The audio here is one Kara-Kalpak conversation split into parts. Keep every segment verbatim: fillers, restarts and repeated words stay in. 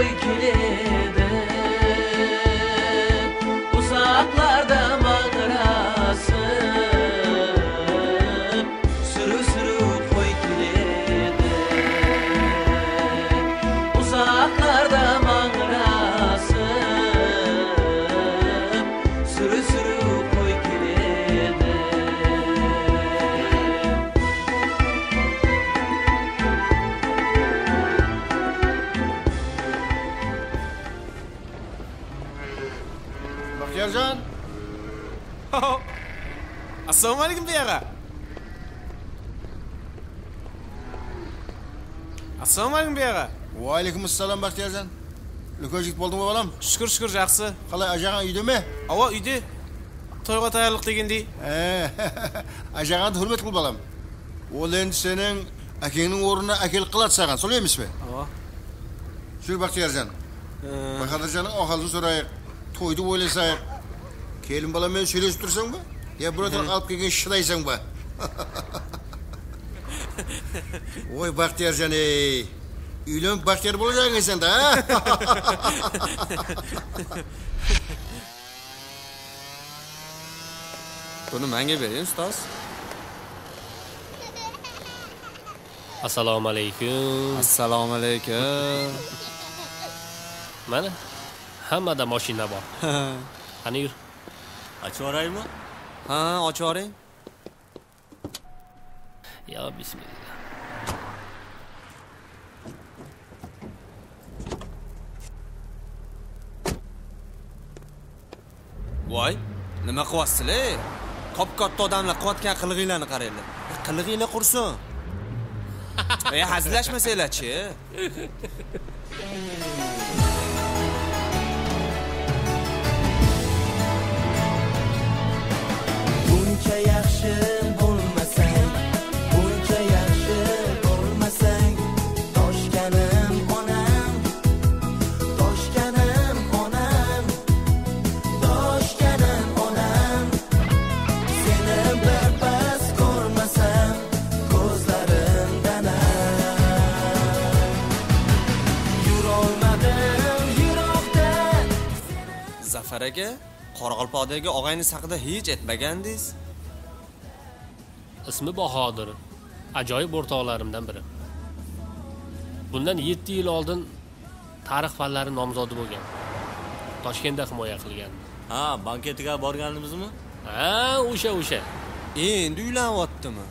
Keledi, uzaqlarda mańırasıp, súriw-súriw qoy keledi. Uzaqlarda mańırasıp, súriw-súriw qoy keledi. Baxtiyarjan! Assalawma áleykum, biy aǵa! Assalawma áleykum, biy aǵa! Wa aleykum assalam, Baxtiyarjan. Úlken jigit boldıń ba, balam? Shúkir, shúkir, jaqsı. Qalay, ájaǵań úyde me? Awa, úyde. Toyǵa tayarlıq degendey. Ájaǵańdı húrmet qıl, balam. Ol endi seniń ákeńniń ornına ákelip qaladı saǵan, solay emes pe? Awa. Júr, Baxtiyarjan. Bahadırjannıń awhalın sorayıq, toydı oylasayıq. Kelin bala menen sóylesip tursań ba? Ya bir otırıp alıp kelgen shıdaysań ba? Oy, Baxtiyarjan-ey. Úylenip baxtiyar bolajaq ekenseń da, á? Bunı máńge bereyin, ustaz. Assalawma aleykum. Assalawma aleykum. Mana, hammada mashina bor. Qani, yur. Ochib yuboraymi? Ha, ochib yuboring. Yo, bismillah. Voy, nima qilyapsizlar? Qop-katta odamlar qilayotgan qiliqinglarni qaranglar. Qiliqinglar qursin. E, hazillashmasanglar-chi? Buncha yaxshi bo'lmasang, buncha yaxshi ko'rmasang, toshkanim onam, toshkanim onam, toshkanim onam. Seni birpas ko'rmasam, ko'zlarimdan-a yurolmadim yiroqda. Zafar aka, Qoraqalpoqdagi og'ayingiz haqida hech aytmagandingiz. Ismi Bahodir, ajoyib o'rtoqlarimdan biri. Bundan yetti yil oldin tarix fanlari nomzodi bo'lgan. Toshkentda himoya qilgan. Ha, banketiga borganimizmi? Ha, o'sha, o'sha. Endi uylanyaptimi?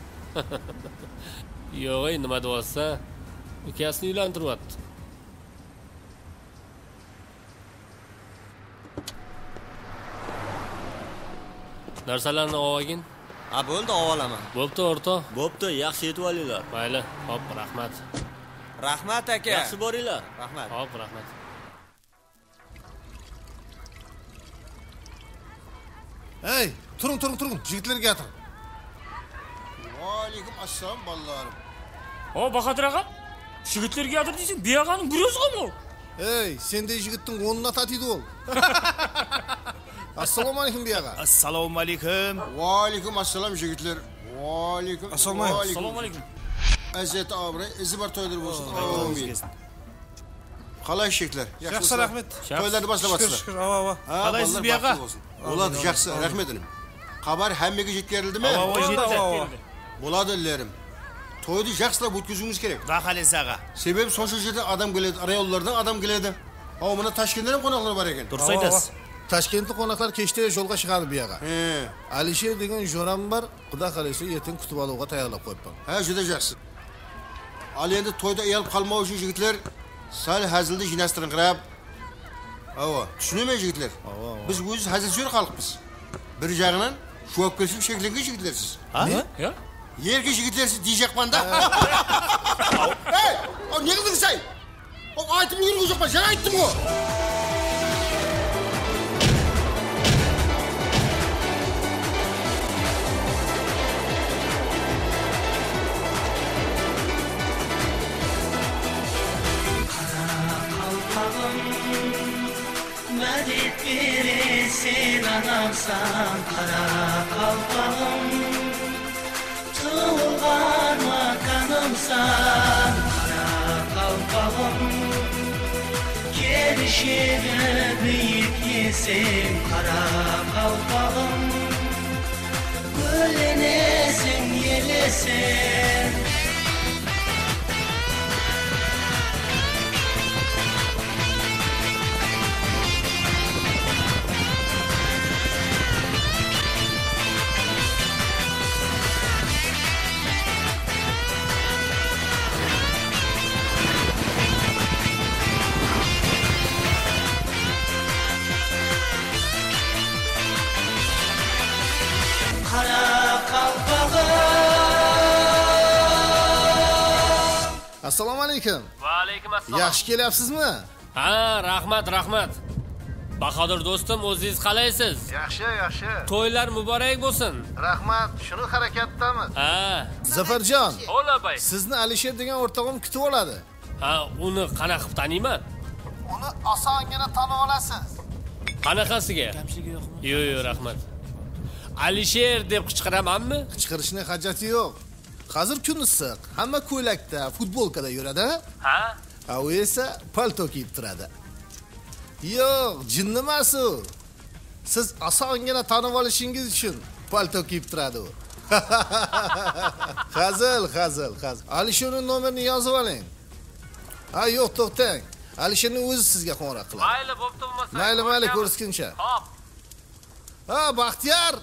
Yo'q, ey, nima deyapsan? Ukasini uylantiryapti. Narsalarni olgin. Ha, bo'ldi, olaman. Bo'pti, o'rtoq. Bo'pti, yaxshi etib olinglar. Mayli, xo'p, rahmat. Rahmat, aka. Yaxshi boringlar. Rahmat. Xo'p, rahmat. Ey, turıń, turıń, turıń, jigitler kiyatır. Wa aleykum assalam, balalarım. O, Bahadır aǵa, jigitler kiyatır deyseń, biy aǵanıń gúrezi ǵo mınaw. Ey, sendey jigittiń onına tatıydı ol. Assalawma aleykum, biy aǵa. Assalawma aleykum. Wa aleykum assalam, jigitler. Wa aleykum. Assalawma aleykum. Assalawma aleykum. Izzet, abıray, izi bar toylar bolsın. Amin. Qalay, jigitler? Jaqsı, raxmet. Toylardı baslap atırsızlar. Shúkir, shúkir, awa, awa. Qalaysız, biy aǵa? Boladı, jaqsı, raxmet, inim. Xabar hámmege jetkerildi me? Awa, awa, jetti. Boladı, ilerim. Toydı jaqsılap ótkeziwińiz kerek. Quda qálese, aǵa. Sebebi sonsha jerden adam keledi, rayonlardan adam keledi. Awa, mına Tashkentten hám qonaqlar bar eken. Durıs aytasız. Tashkentli qonaqlar keshte jolǵa shıǵadı, biy aǵa. He. Alisher degen joram bar, quda qálese erteń kútip alıwǵa tayarlap qoyıppan. He, júdá jaqsı. Al endi toyda uyalıp qalmaw ushın, jigitler, sál házildi jıynastırıńqırap. Awa, túsinemen, jigitler. Awa, awa. Biz ózimiz házilsúyer xalıqpız. Bir jaǵınan juwapkershiligi sheklengen jigitlersiz. Ha? Ne? Ya? Erke jigitlersiz deyjaqpan da. Ey, aw, ne qıldıń say? Aw, aytıp úlgergen joqpan, jańa ayttım ǵo. Qaraqalpaǵım, mádet bereseń, anamsań, qaraqalpaǵım. Tuwılǵan watanımsań, qaraqalpaǵım. Alisher, biyik eseń, qaraqalpaǵım, gúlleneseń, eleseń. Qaraqalpaǵım. Assalawma aleykum. Wa aleykum assalam. Yaqshı kelyapsizmi? Ha, raxmat, raxmat. Bahodir do'stim, o'zingiz qalaysiz? Yaqshi, yaqshi. To'ylar muborak bo'lsin. Raxmat, shuni harakattamiz. Ha. Zafarjon, hola, bay. Sizni Alisher degan o'rtog'im kutib oladi. Ha, uni qanaqa qilib taniyman? Uni osongina tanib olasiz. Qanaqasiga? Yo'q, yo'q, raxmat. Alisher deb qichqiramanmi? Qichqirishning hojati yo'q. Hozir kun issiq, hamma ko'ylakda, futbolkada yuradi. Ha? A u esa palto kiyib turadi. Yo'q, jinni emas u. Siz osongina tanib olishingiz uchun palto kiyib turadi u. Hazil, hazil, hazil. Alisherning nomerini yozib oling. Ha, yo'q, to'xtang. Alisherning o'zi sizga qo'ng'iroq qiladi. Mayli, bo'pti, bo'lmasa. Mayli, mayli, ko'rishguncha. Hop. Ha, Baxtiyor!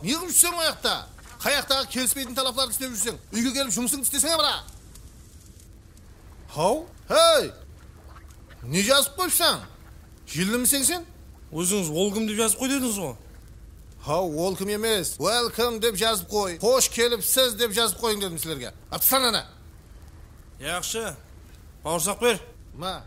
Ne qilib júrseń oyaqta? Qayaqtaǵı kelispeytin talaplardı islep júrseń, úyge kelip jumısıńdı isleseń, bira! Haw, hey! Ne jazıp qoyıpsań? Jillimiseń sen? Ózińiz welcome dep jazıp qoy dedińiz ǵo. Haw, welcome emes, welcome dep jazıp qoy. Xosh kelipsiz dep jazıp qoyıń dedim sizlerge. Atıstan ana! Yaqshı. Bawırsaq ber. Ma.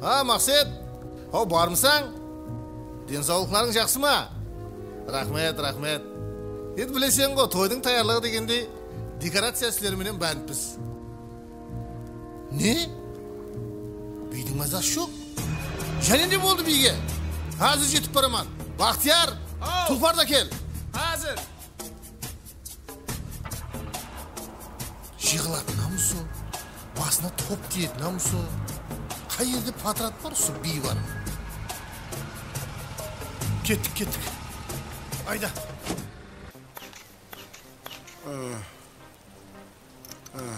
Ha, Maqset! Haw, barmısań? Densawlıqlarıń jaqsı ma? Raxmet, raxmet. Endi bileseń ǵo, toydıń tayarlıǵı degendey dekoraciya isleri menen bántpiz. Ne? Biydiń mazası joq. Jáne ne boldı biyge? Házir jetip baraman. Baxtiyar, tulpardı ákel. Házir. Jıǵıladı namusı, basına top tiyedi namusı. Qay jerde patrat bar, usı biy bar. Kettik, kettik. Ayda.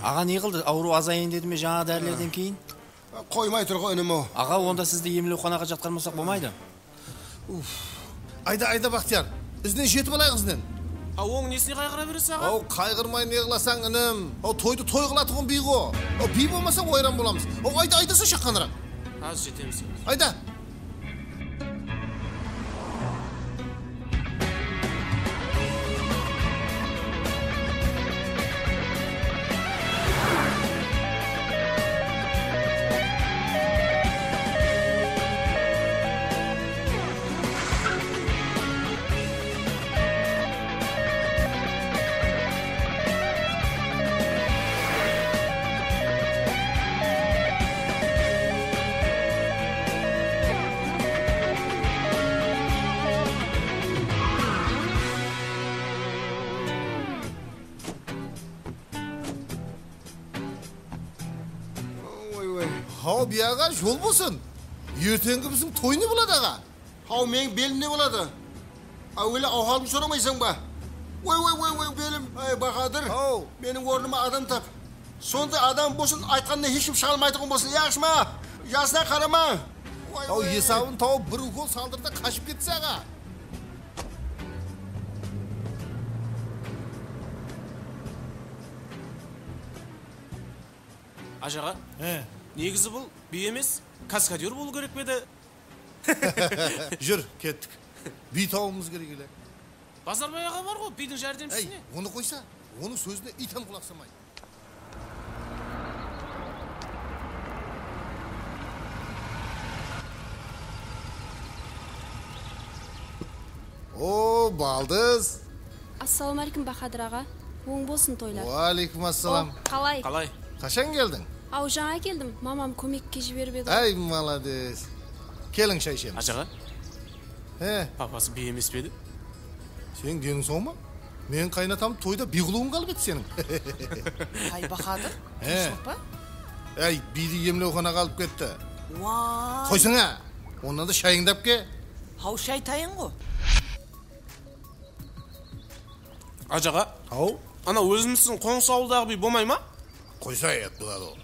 Aǵa, ne qıldı? Awırıw azayın dedi me jańa dárilerden keyin? Qoymay tur ǵo, inim-aw. Aǵa, onda sizdi emlewxanaǵa jatqarmasaq bolmaydı. Uf. Ayda, ayda, Baxtiyar. Izinen jetip alayıq, izinen. A, onıń nesine qayǵıra beresiz, aǵa? Aw, qayǵırmay ne qılasań, inim? Aw, toydı toy qılatuǵın biy ǵo. Aw, biy bolmasa, wayran bolamız. Aw, ayda, ayda, sen shaqqanıraq. Házir jetemiz. Ayda. Oy, oy. Haw, biyaǵa jol bolsın. Erteńgi biziń toy ne boladı, aǵa? Haw, meniń belim ne boladı? Áwele awhalımdı soramaysań ba? Oy, oy, oy, oy, belim. Ay, Bahadır. Haw. Meniń ornıma adam tap. Sonday adam bolsın, aytqanına hesh kim shıǵa almaytuǵın bolsın, yaqshı ma? Jasına qarama. Oy, oy. Haw, esabın tawıp bir ukol saldır da qashıp ketse, aǵa. Ájaǵa, negizi bul biy emes, kaskadyor bolıw kerek pe edi? Júr, kettik. Biy tawıwımız kerek ele. Bazarbay aǵa bar ǵo, biydiń járdemshisine. Ey, onı qoysa, onıń sózine iyt hám qulaq salmaydı. O, Baldız! Assalawma aleykum, Bahadır aǵa. Oń bolsın toylar. Wa aleykum assalam. O, qalay? Qalay? Qashan keldiń? Aw, jańa keldim. Mamam kómekke jiberip edi ǵoy. Áy, malades. Keliń, shay ishemiz. Ájaǵa? He. Papası biy emes pe edi? Seniń deniń saw ma? Meniń qaynatamdı toyda biy qılıwıńa alıp edi seniń. Hay, Bahadır, he, tınıshlıq pa? Áy, biydi emlewxanaǵa alıp ketti. Way. Qoysana, onnan da shayıńdı alıp ke. Haw, shay tayın ǵo. Ájaǵa. Haw? Ana ózimizdiń qońsı awıldaǵı biy bolmay ma? Qoysa, ayat boladı ol.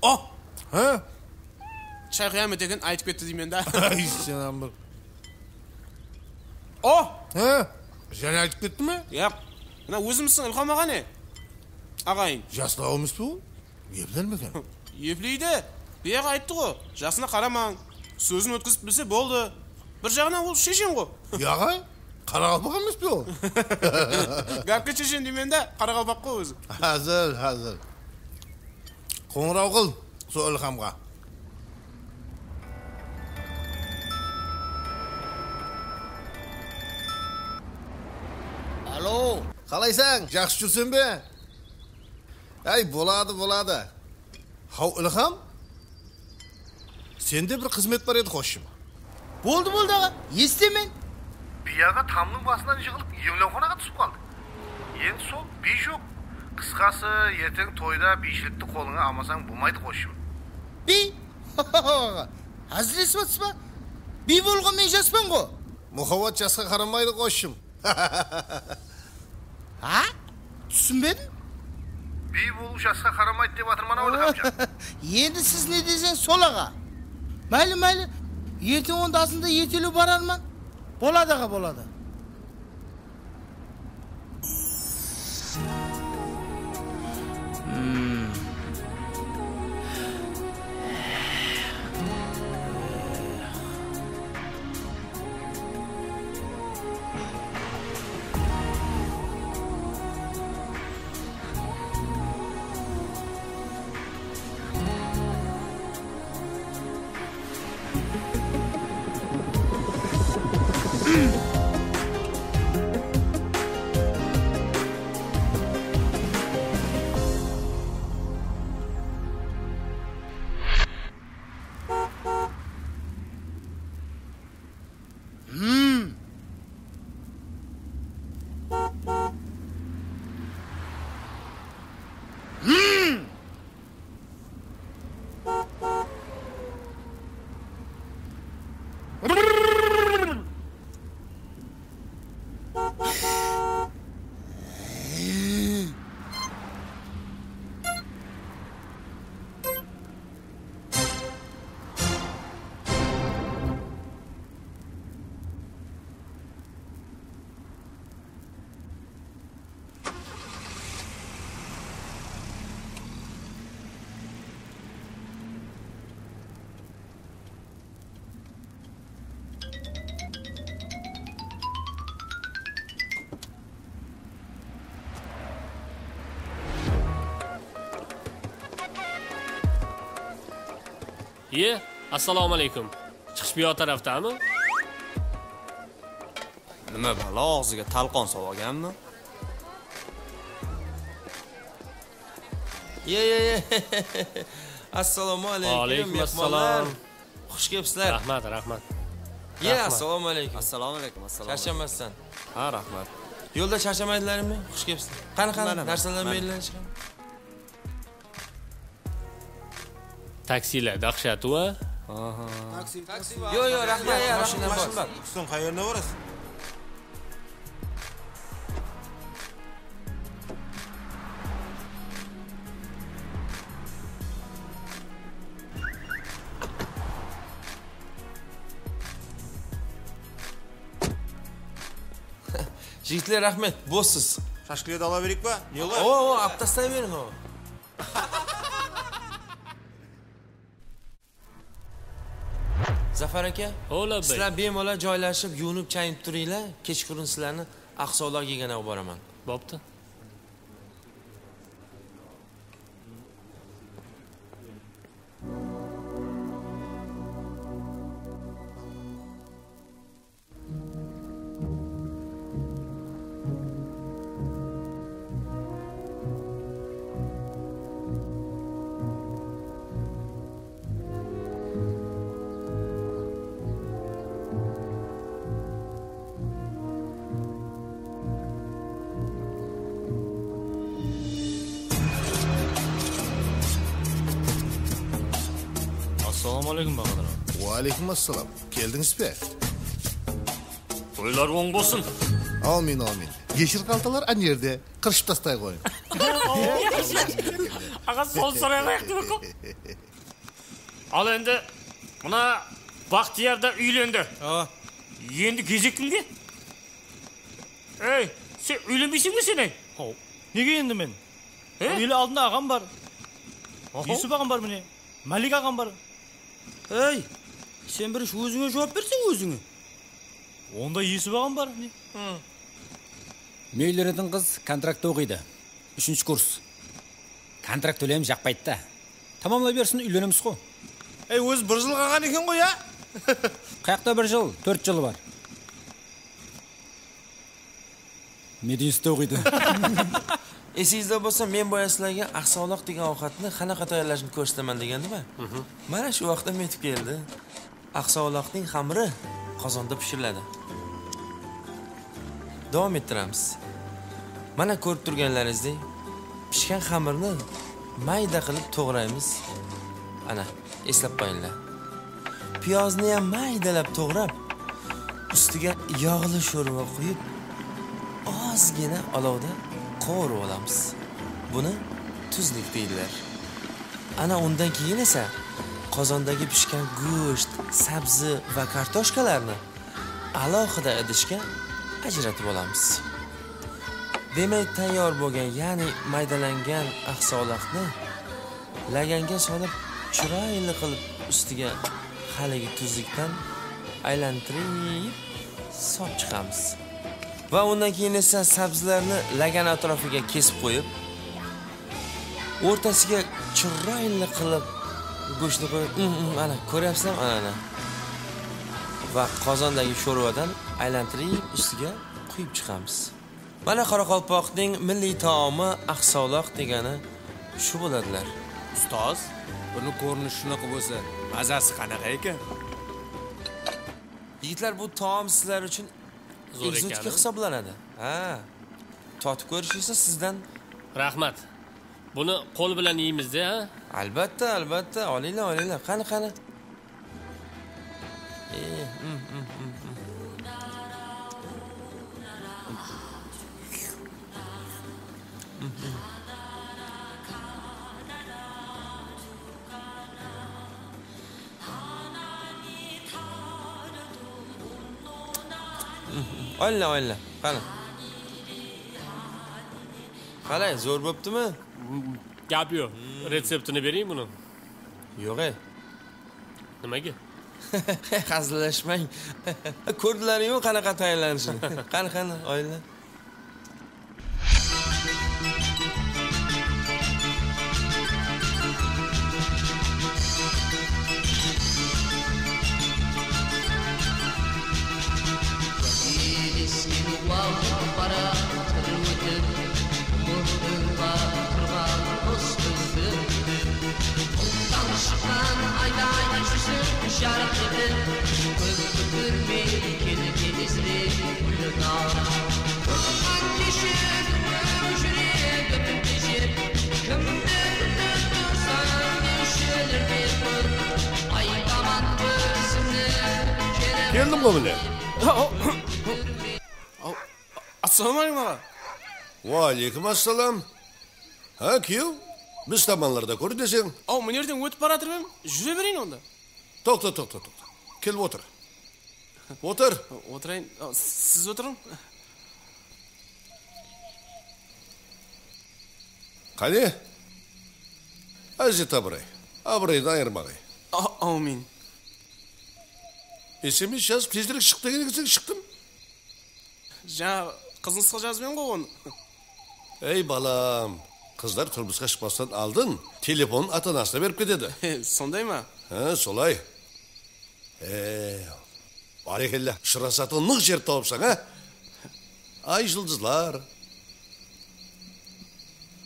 Oh! Há? Shay qıyamet eken, aytıp ketti deymen da. Ay, sen bir. Oh! Há? Jáne aytıp ketti me? Yaq. Mına ózimizdiń Ilham aǵa ne? Aǵayın. Jaslaw emes pe ol? Epler me eken? Epleydi. Bayaǵı ayttı ǵo, jasına qaramań. Sózin ótkizip bilse boldı. Bir jaǵınan ol shechen ǵo. Yaǵa, qaraqalpaq emes pe ol? Gápke shechen deymen da, qaraqalpaq ǵo ózi. Házir, házir. Qońıraw qıl, sol Ilhamǵa. Alo. Qalaysań, jaqsı júrseń be? Áy, boladı, boladı. Haw, Ilham? Sende bir xızmet bar edi, qosshım. Boldı, boldı, aǵa, esitemen. Biy aǵa tamnıń basınan jıǵılıp, emlewxanaǵa túsip qaldı. Endi sol biy joq. Qısqası, erteń toyda biyshilikti qolıńa almasań bolmaydı, qosshım. Biy? Házillesip atırsız ba? Biy bolıwǵa men jaspan ǵo. Muhabbat jasqa qaramaydı, qosshım. Ha? Túsinbedim. Biy bolıw jasqa qaramaydı dep atırman-aw, Ilhamjan. Endi siz ne deseńiz, sol, aǵa. Máyli, máyli. Erteń onda asında ertelew bararman. Boladı, aǵa, boladı. Iye, assalomu alaykum. Chiqish bu yoq tarafdami? Nima balo, og'ziga talqon solaganmi? Ye, ye, ye. Assalomu alaykum, mehmonlar. Wa alaykum assalom. Xush kelibsizlar. Rahmat, rahmat. Ye, rahmat. Assalomu alaykum. Assalomu alaykum, assalomu alaykum. Charshamasdan. Ha, rahmat. Yo'lda charshamaydilarmi? Xush kelibsizlar. Qani, qani, mana, narsalarni mana. Beringlar, chiqing. Taksilar dahshat-a. Aha. Taksi, taksi. Yo'q, yo'q, rahmat, mashina bor. Mashina bor. Ruslan, qayerga borasiz? Jigitler, raxmet, bossiz. Shashkalardı ala bereyik pa? Ne olar? O, o, alıp taslay beriń, o. Zafar aka, sizlar bemalol joylashib, yuvinib, chayinib turinglar. Kechqurun sizlarni Aqsovlarga yeganaga yuboraman. Bo'pti. Assalawma aleykum, Bahadır aǵa. Wa aleykum assalam. Keldińiz be? Toylar oń bolsın. Áwmin, áwmin. Eshir qaltalar ánerde qırshıp tastay ǵoy. Aǵa, sol soray alayıq demek ǵoy. Al endi, mına Baxtiyar da úylendi. Awa. Endi gezek kimge? Ey, sen úylenbeyseń be sen, ey? Haw, nege endi men? He? Ele aldında aǵam bar. Oho. Yusip aǵam bar mine. Malik aǵam bar. Ey, sen birinshi ózińe juwap berseń ózińe. Onda Yusip aǵam bar mine. Hı. Men úylenetin qız kontraktta oqıydı. Úshinshi kurs. Kontrakt tólemi jaqpaydı da. Tamamlay bersin, úylenemiz ǵo. Ey, ózi bir jıl qalǵan eken ǵoy, ya? Qayaqta bir jıl, tórt jılı bar. Medinstitutta oqıydı. Esińizde bolsa, men boya sizlarga aqsawlaq degen awqatni qanaqa tayyorlashni kórsatemen degandim-a? Mana shu vaqtda men yetib keldi. Aqsawlaqning xamiri qozonda pishiriladi. Davom ettiramiz. Mana, ko'rib turganlaringizdek, pishgan xamirni mayda qilib to'g'raymiz. Ana, eslab qo'yinglar. Piyozni ham maydalab to'g'rab, ustiga yog'li sho'rva quyib, ozgina olovda qovurib olamiz. Buni tuzlik deydilar. Ana, undan keyin esa qozondagi pishgan go'sht, sabzi va kartoshkalarni alohida idishga ajratib olamiz. Demak, tayyor bo'lgan, ya'ni maydalangan aqsovliqni laganga solib, chiroyli qilib ustiga haligi tuzlikdan aylantirib solib chiqamiz. Va undan keyin esa sabzilarni lagan atrofiga kesib qo'yib, o'rtasiga chiroyli qilib go'shtni qo'yib, mm, mm, ana, ko'ryapsizlarmi, ana, ana. Va qozondagi sho'rvadan aylantirib ustiga quyib chiqamiz. Mana, qoraqalpoqning milliy taomi aqsovloq degani shu bo'ladilar. Ustoz, buni ko'rinishi shunaqa bo'lsa, mazasi qanaqa ekan? Yigitlar, bu taom sizlar uchun ekzotika hisoblanadi. Ha. Totib ko'rish esa sizdan. Rahmat. Buni qo'l bilan yeymiz-da, ha? Albatta, albatta. Olinglar, olinglar. Qani, qani. E, mm, mm, mm, mm. Oyla, oyla. Qani. Qalay, zo'r bo'ptimi? Gap yo'q. Retseptini bereymi buni? Yo'q, ey. Nimaga? Hazillashmang. Ko'rdilaring-ku qanaqa tayyorlanishini. Qani, qani, oyla. Elesken waqıt bara, bir ótip, umıttıńǵa turǵan bos kúndi. Qulptan shıqqan ayday júzim jarıq etip, kóp kúttirmey keldi tezirek gúlnar. Qurıqqan keshirdim júregim tejep, kimdi kútip tursań dewshilerge kóp. Aytaman ózimniń kelim. Keldim ǵo mine. Aw, assalawma aleykum, aǵa. Wa aleykum assalam. Ha, kúyew? Biz tamanlarda kór deseń. Aw, mına jerden ótip baratırman, júre bereyin onda. Toqta, toqta, toqta. Kel, otır. Otır. Otırayın. Aw, siz otırıń. Qáne? Ázizet abıray, abıraydı ayırmaǵay. A-, áwmin. Sms jazıp, tezirek shıq degen ekenseń, shıqtım. Jańa qızıńızǵa jazıp edim ǵoy onı. Ey, balam, qızlar turmısqa shıqpastan aldın telefonın ata-anasına berip ketedi. Sonday ma? Há, solay. E, bárekella, ushırasatın nıq jerdi tawıpsań, á? Ay, juldızlar.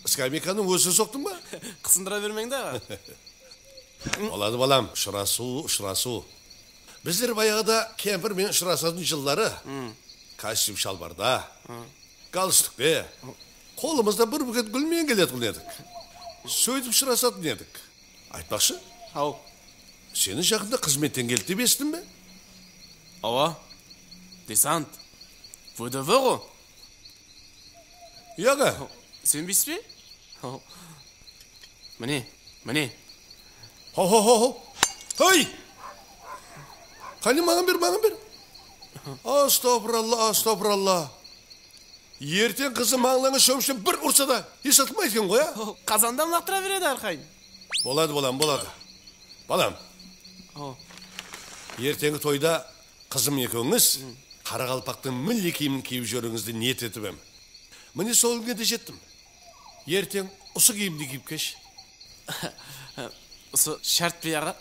Skameykanı ózine soqtıń ba? Qısındıra bermeń de, aǵa. Boladı, balam, ushırasıw, ushırasıw. Bizler bayaǵıda kempir menen ushırasatın jılları kostyum shalbarda, galstukte, qolımızda bir buket gúl menen keletuǵın edik. Sóytip ushırasatın edik. Aytpaqshı? Haw. Seni jaqında xızmetten keldi dep esittim be? Awa. Desant. V D V ǵo. Yaǵa. Isenbeysiz be? Mine, mine. Ho, ho, ho, ho. Hey! Qáne, maǵan ber, maǵan ber. Astapıralla, astapıralla. Erteń qızı mańlayıńa shómishten bir ursa da, esatılmaydı eken ǵoy, á? Qazandan laqtıra beredi hár qayın. Boladı, balam, boladı. Balam. Erteńgi toyda qızım ekewińiz qaraqalpaqtıń milliy kiyimin kiyip júriwińizdi niyet etip em. Mine, sol kúnge de jettim. Erteń usı kiyimdi kiyip kelshi. Usı shárt pe, aǵa?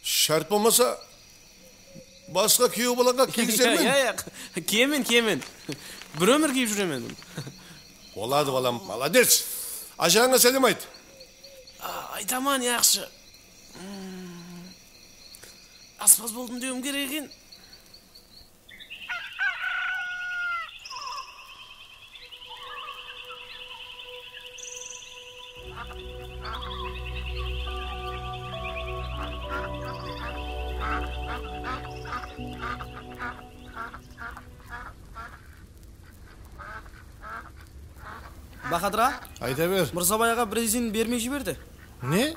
Shárt bolmasa, basqa kúyew balańa kiygizermen. Ya, ya, ya, kiyemen, kiyemen. Bir ómir kiyip júremen. Boladı, balam, molodec. Ájańa sálem ayt. A, aytaman, yaqshı. Hmm. Aspaz boldım dewim kerek eken. Bahadır aǵa. Ayta ber. Mırzabay aǵa brezin bermey jiberdi. Ne?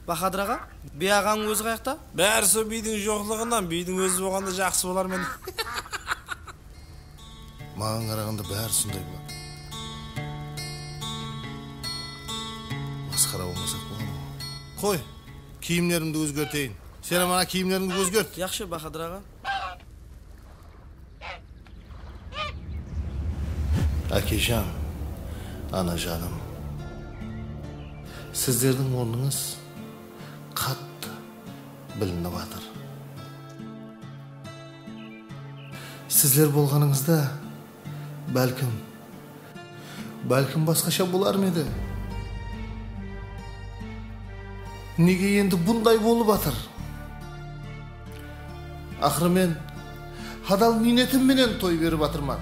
Bahadır aǵa, biy aǵańıń ózi qayaqta? Bári sol biydiń joqlıǵınan, biydiń ózi bolǵanda jaqsı bolar ma edi. Maǵan qaraǵanda bári sonday boladı. Masqara bolmasaq bolǵan ǵoy. Qoy, kiyimlerimdi ózgerteyin. Sen mana kiyimlerińdi ózgert. Yaqshı, Bahadır aǵa. Ákejan, anajanım, sizlerdiń ornıńız qattı bilinip atır. Sizler bolǵanıńızda, bálkim, bálkim basqasha bolar ma edi? Nege endi bunday bolıp atır? Aqırı men hadal miynetim menen toy berip atırman.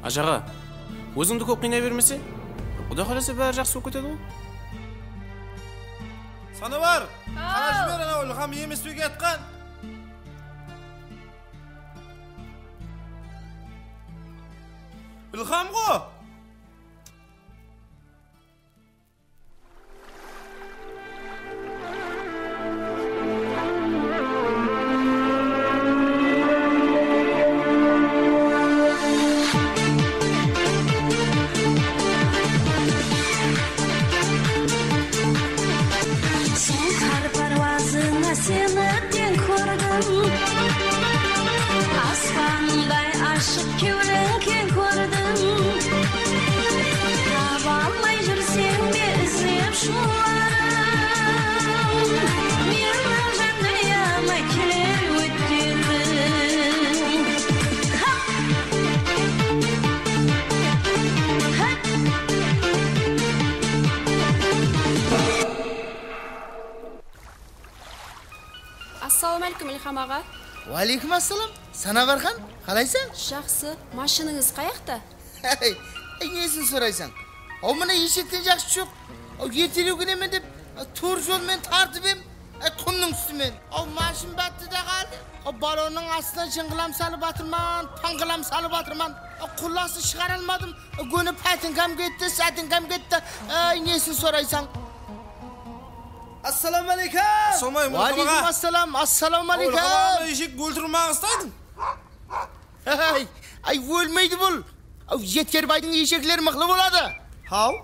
Ájaǵa, ózińdi kóp qıynay bermeseń, Quday qálese bári jaqsı bolıp ketedi ǵoy. Sanobar, qara jiber anaw Ilham emes pe kiyatqan. Ilham ǵo! Suwqar párwazına seni teń kórdim. Aspanımday ashıq kewliń keń kórdim. Taba almay júrsem be izlep jıllarım, meniń ján dúnyama keler ótkerdim. Assalawma áleykum, Ilham aǵa. Wa áleykum assalam. Sanabarxan, qalaysań? Jaqsı. Mashinińiz qayaqta? Ey, ey, nesin soraysań? Aw, mına eshekten jaqsı joq. Aw, ertelew kelemen dep, a, tor jol menen tartıp em, ay, qumnıń ústi menen. Aw, mashin bátti de qaldı. Aw, balonnıń astına jıńǵılam salıp atırman, pańǵılam salıp atırman. Aw, qullası shıǵara almadım. Aw, góni pátinkam ketti, sátinkam ketti. Ay, nesin soraysań? Assalawma áleykum. Assalawma áleykum, Ilham aǵa. Wa áleykum assalam, assalawma áleykum. Aw, Ilham aǵa, mına eshekti óltirip maǵan ıstaydıń. Ay, ay, ólmeydi bul. Aw, Jetkerbaydıń eshekleri mıqlı boladı. Haw,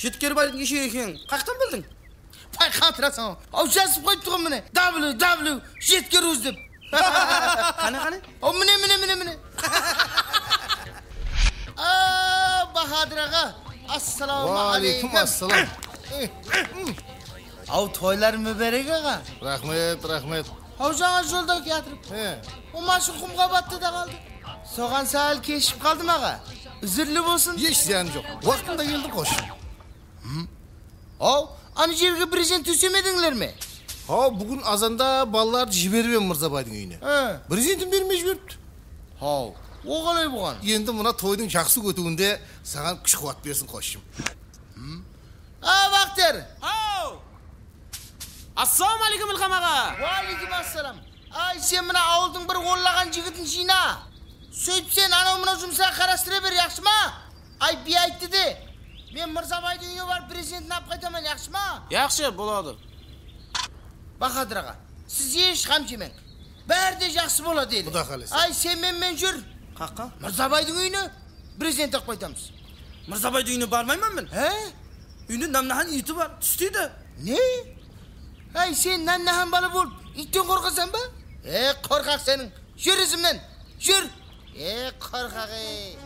Jetkerbaydıń eshegi ekenin qayaqtan bildiń? Payqatırasań-aw. Aw, jazıp qoyıptı ǵoy mine. W W Jetker uz dep. Qáne, qáne? Aw, mine, mine, mine, mine. Aw, Bahadır aǵa. Assalawma áleykum. Wa áleykum assalam. Aw, toylar múbárek, aǵa. Raxmet, raxmet. Aw, jańa jolda kiyatırıp. He. O mashın qumǵa battı da qaldı. Soǵan sál keshigip qaldım, aǵa. Úzirli bolsın. Hesh zıyanı joq. Waqtında keldiń, qosh. Aw, ana jerge brezent tósemedińler me? Haw, búgin azanda balalardı jiberip em Mırzabaydıń úyine. He. Brezentin bermey jiberipti. Haw, O qalay bolǵan? Endi mına toydıń jaqsı ótiwinde saǵan kúsh-quwat bersin, qosshım. A, Baxtiyar! Haw! Assalawmaleykum, Ilham aǵa! Waaleykum assalam. Ay, sen mına awıldıń bir onlaǵan jigitin jıyna. Sóytip sen anaw-mınaw jumısqa qarastıra ber, yaqshı ma? Ay, biy ayttı de, men Mırzabaydıń úyine barıp, brezentin alıp qaytaman, yaqshı ma? Yaqshı, boladı. Bahadır aǵa, siz hesh ǵam jemeń. Bári de jaqsı boladı ele. Quda qálese. Ay, sen menen júr. Qaqqa? Mırzabaydıń úyine brezent alıp qaytamız. Mırzabaydıń úyine barmayman men. He? Úyinde Namnahan iyiti bar, tústeydi. Ne? Ay, sen Namnahan bala bolıp, iytten qorqasań ba? E, qorqaq seniń. Júr izimnen, júr! E, qorqaq-ey!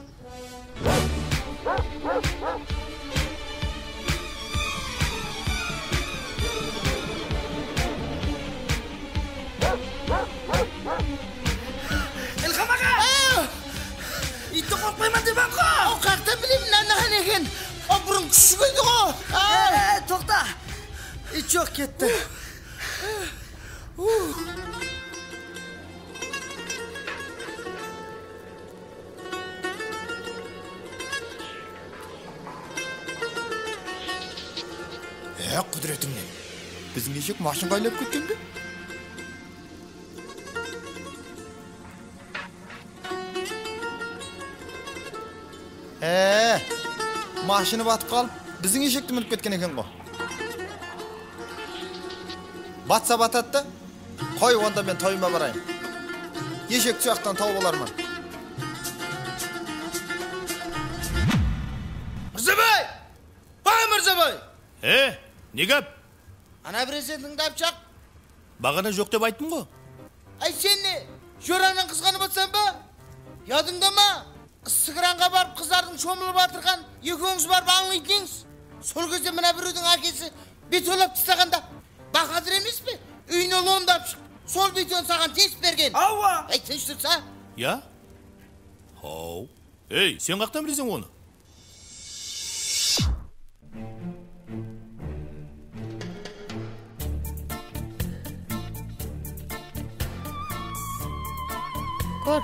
Ilham aǵa! Iytti qorqpayman dep-aq ǵo! Aw, qayaqtan bileyim, Namnahan eken? Aw, burın kúshik edi ǵo! E, toqta! It joq, ketti. E, qúdiretińnen. Biziń eshek mashinǵa aylanıp ketken be? E, mashina batıp qalıp, biziń eshekti minip ketken eken ǵo. Batsa batadı da. Qoy, onda men toyıma barayın. Eshek tuyaqtan tawıp alarman. Mırzabay! Ay, Mırzabay! E, ne gáp? Ana brezentińdi alıp shıq. Baǵana joq dep ayttım ǵo. Ay, sen ne, jorańnan qızǵanıp atsań ba? Yadıńda ma? Issıkranǵa barıp, qızlardıń shomılıp atırǵan, ekewińiz barıp ańlaytın edińiz. Sol gezde mına birewdiń ákesi betonlap taslaǵanda, Bahadır emes pe? Úyine lomdı alıp shıǵıp, sol beton saǵan tesip bergen. Awa! Ey, tınısh tursa. Ya? Haw. Ey, sen qaqtan bileseń onı? Kór.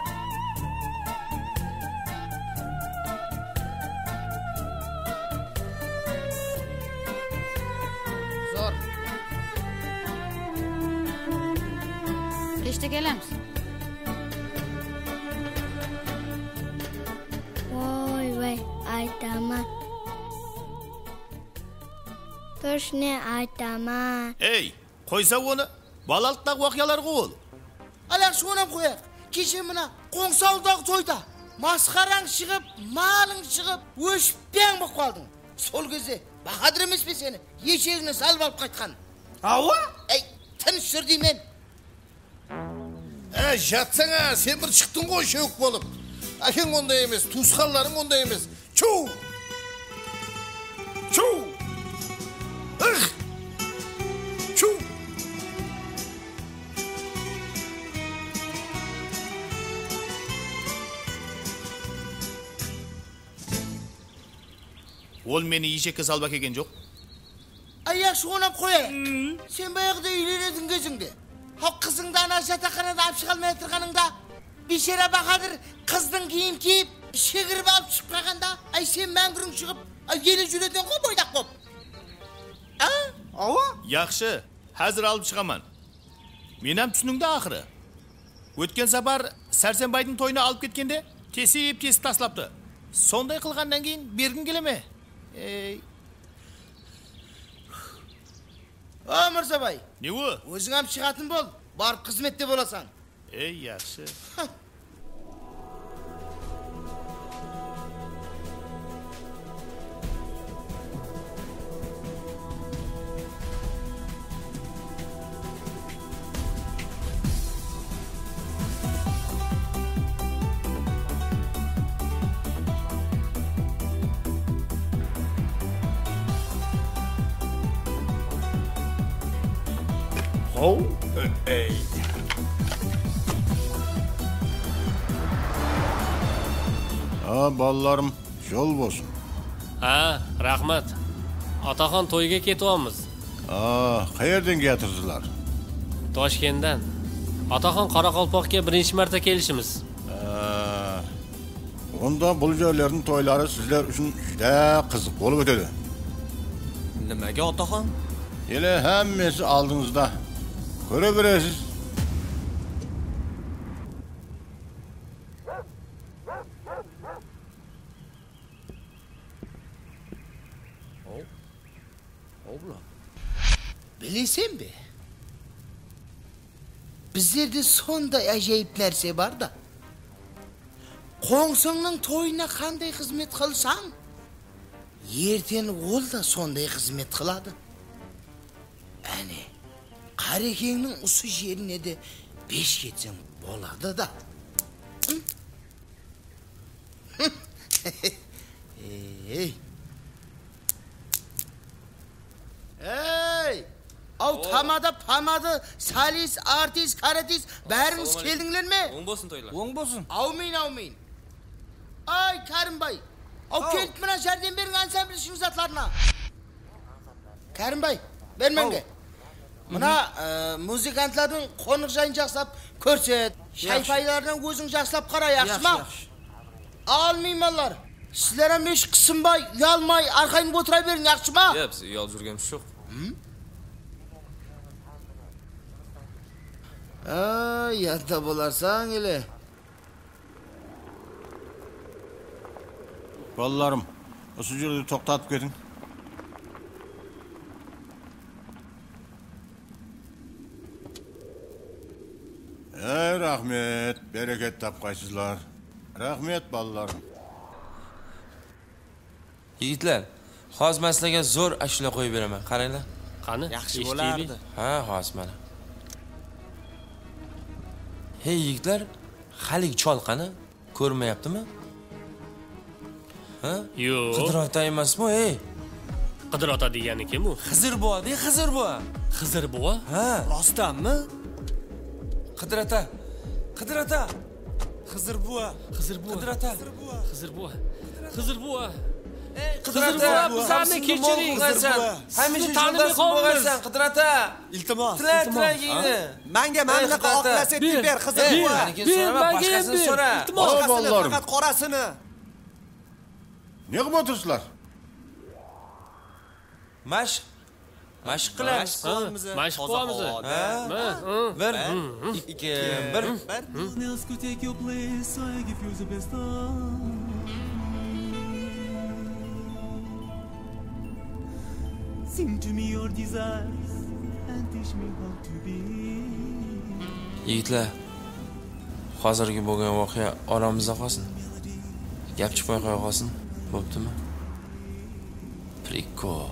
Zor. Keshte kelemiz. Oy, vay, aytaman. Tochno aytaman. Ey, qoysa onı. Balalıqtaǵı waqıyalar ǵo ol. Al, yaqshı, onam qoyayıq. Keshe mına qońsı awıldaǵı toyda masqarań shıǵıp, malıń shıǵıp, óship peń bolıp qaldıń. Sol gezde Bahadır emes pe seni eshegińnen salıp alıp qaytqan? Awa. Ey, tınısh júr deymen. Á, jatsań-á, sen bir shıqtıń ǵoy shewik bolıp. Ákeń onday emes, tuwısqanlarıń onday emes. Chuw! Chuw! Ix! Chuw! Ol meni eshekke salıp ákelgen joq. Ay, yaqshı, onam qoyayıq. Sen bayaǵıda úylenediń gezińde, haw, qızıńdı ana jataqxanadan alıp shıǵa almay atırǵanıńda, biyshara Bahadır qızdıń kiyimin kiyip, ishke kirip alıp shıǵıp qalǵanda, ay, sen máńgiriń shıǵıp, ay, ele júretuǵın ǵo boydaq bolıp. A? Awa. Yaqshı, házir alıp shıǵaman. Meni hám túsiniń de aqırı. Ótken sapar Sársenbaydıń toyına alıp ketkende tesip-tesip taslaptı. Sonday qılǵannan keyin bergim kele me? Ey. O, Mırzabay. Ne o? Óziń hám shıǵatın bol, barıp xızmette bolasań. Ey, yaqshı. Haw, ey. A, balalarım, jol bolsın. A, raxmat. Ataxan toyga ketip almız. A, qayerden kiyatırdılar? Toshkentdan. Ataxan Qaraqalpaqqa birinshi márte kelishimiz. A, Onda bul jerlerdiń toyları sizler ushın júdá qızıq bolıp ótedi. Nimege, ataxan? Ele hámmesi aldıńızda. Kóre beresiz. Bileseń be? Bizlerde sonday ájayıp nárse bar da. Qońsıńnıń toyına qanday xızmet qılsań, erteń ol da sonday xızmet qıladı. Áne, Qarekeńniń usı jerine de besh ketseń boladı da. Ey. Ey! Aw, tamada, pamada, solist, artist, karatist, bárińiz keldińler me? Oń bolsın toylar. Oń bolsın. Awmin, awmin. Ay, Kárimbay. Aw, kelip mına járdem beriń ansamblshiniń zatlarına. Kárimbay, bermenge. Mına, e, muzıkantlardıń qonıq jayın jaqsılap kórset. Shay-paylarınan óziń jaqsılap qara, yaqshı ma? Al, miymanlar, sizler hám hesh qısınbay, uyalmay, arqayınıp otıra beriń, yaqshı ma? Yaq, biz uyalıp júrgenimiz joq. Ay, yadta bolarsań ele. Balalarım, usı jerde toqtatıp ketiń. Ey, raxmet, bereket tapqaysızlar. Raxmet, balalarım. Yigitler, hozir men sizlarga zo'r ashula qo'yib beraman. Qaranglar. Qani, eshitaylik. Yaxshi bo'lardi. Ha, hozir mana. Hey, yigitlar, haligi chol qani? Ko'rinmayaptimi? Ha? Yo'q. Qidir ota emasmi, ey? Qidir ota degani kim u? Xizir buva de, Xizir buva. Xizir buva? Ha. Rostdanmi? Qidir ota. Qidir ota. Xizir buva. Xizir buva. Qidir ota. Xizir buva. Xizir buva. Ey, Qidir ota, bizlarni kechiring. Hamisha yo'ldoshim bo'lgansan, Qidir ota. Iltimos. Tilar, tilar, yeydi. Manga mana bunaqa oq laset ber, Xizir buva. Ber, ber, manga ham ber. Iltimos. Boshqasini, faqat qorasini. Ne qilib o'tirsizlar? Mashq. Mashq qilamiz. Mashq qilamizmi? Ha? Bir, ikki, bir. Nothing else could take your place, so I give you the best of me. Sing to me your desires and teach me how to be. Yigitlar, hozirgi bo'lgan voqea oramizda qolsin. Gap chiqmay qo'ya qolsin. Bo'ptimi? Prikol.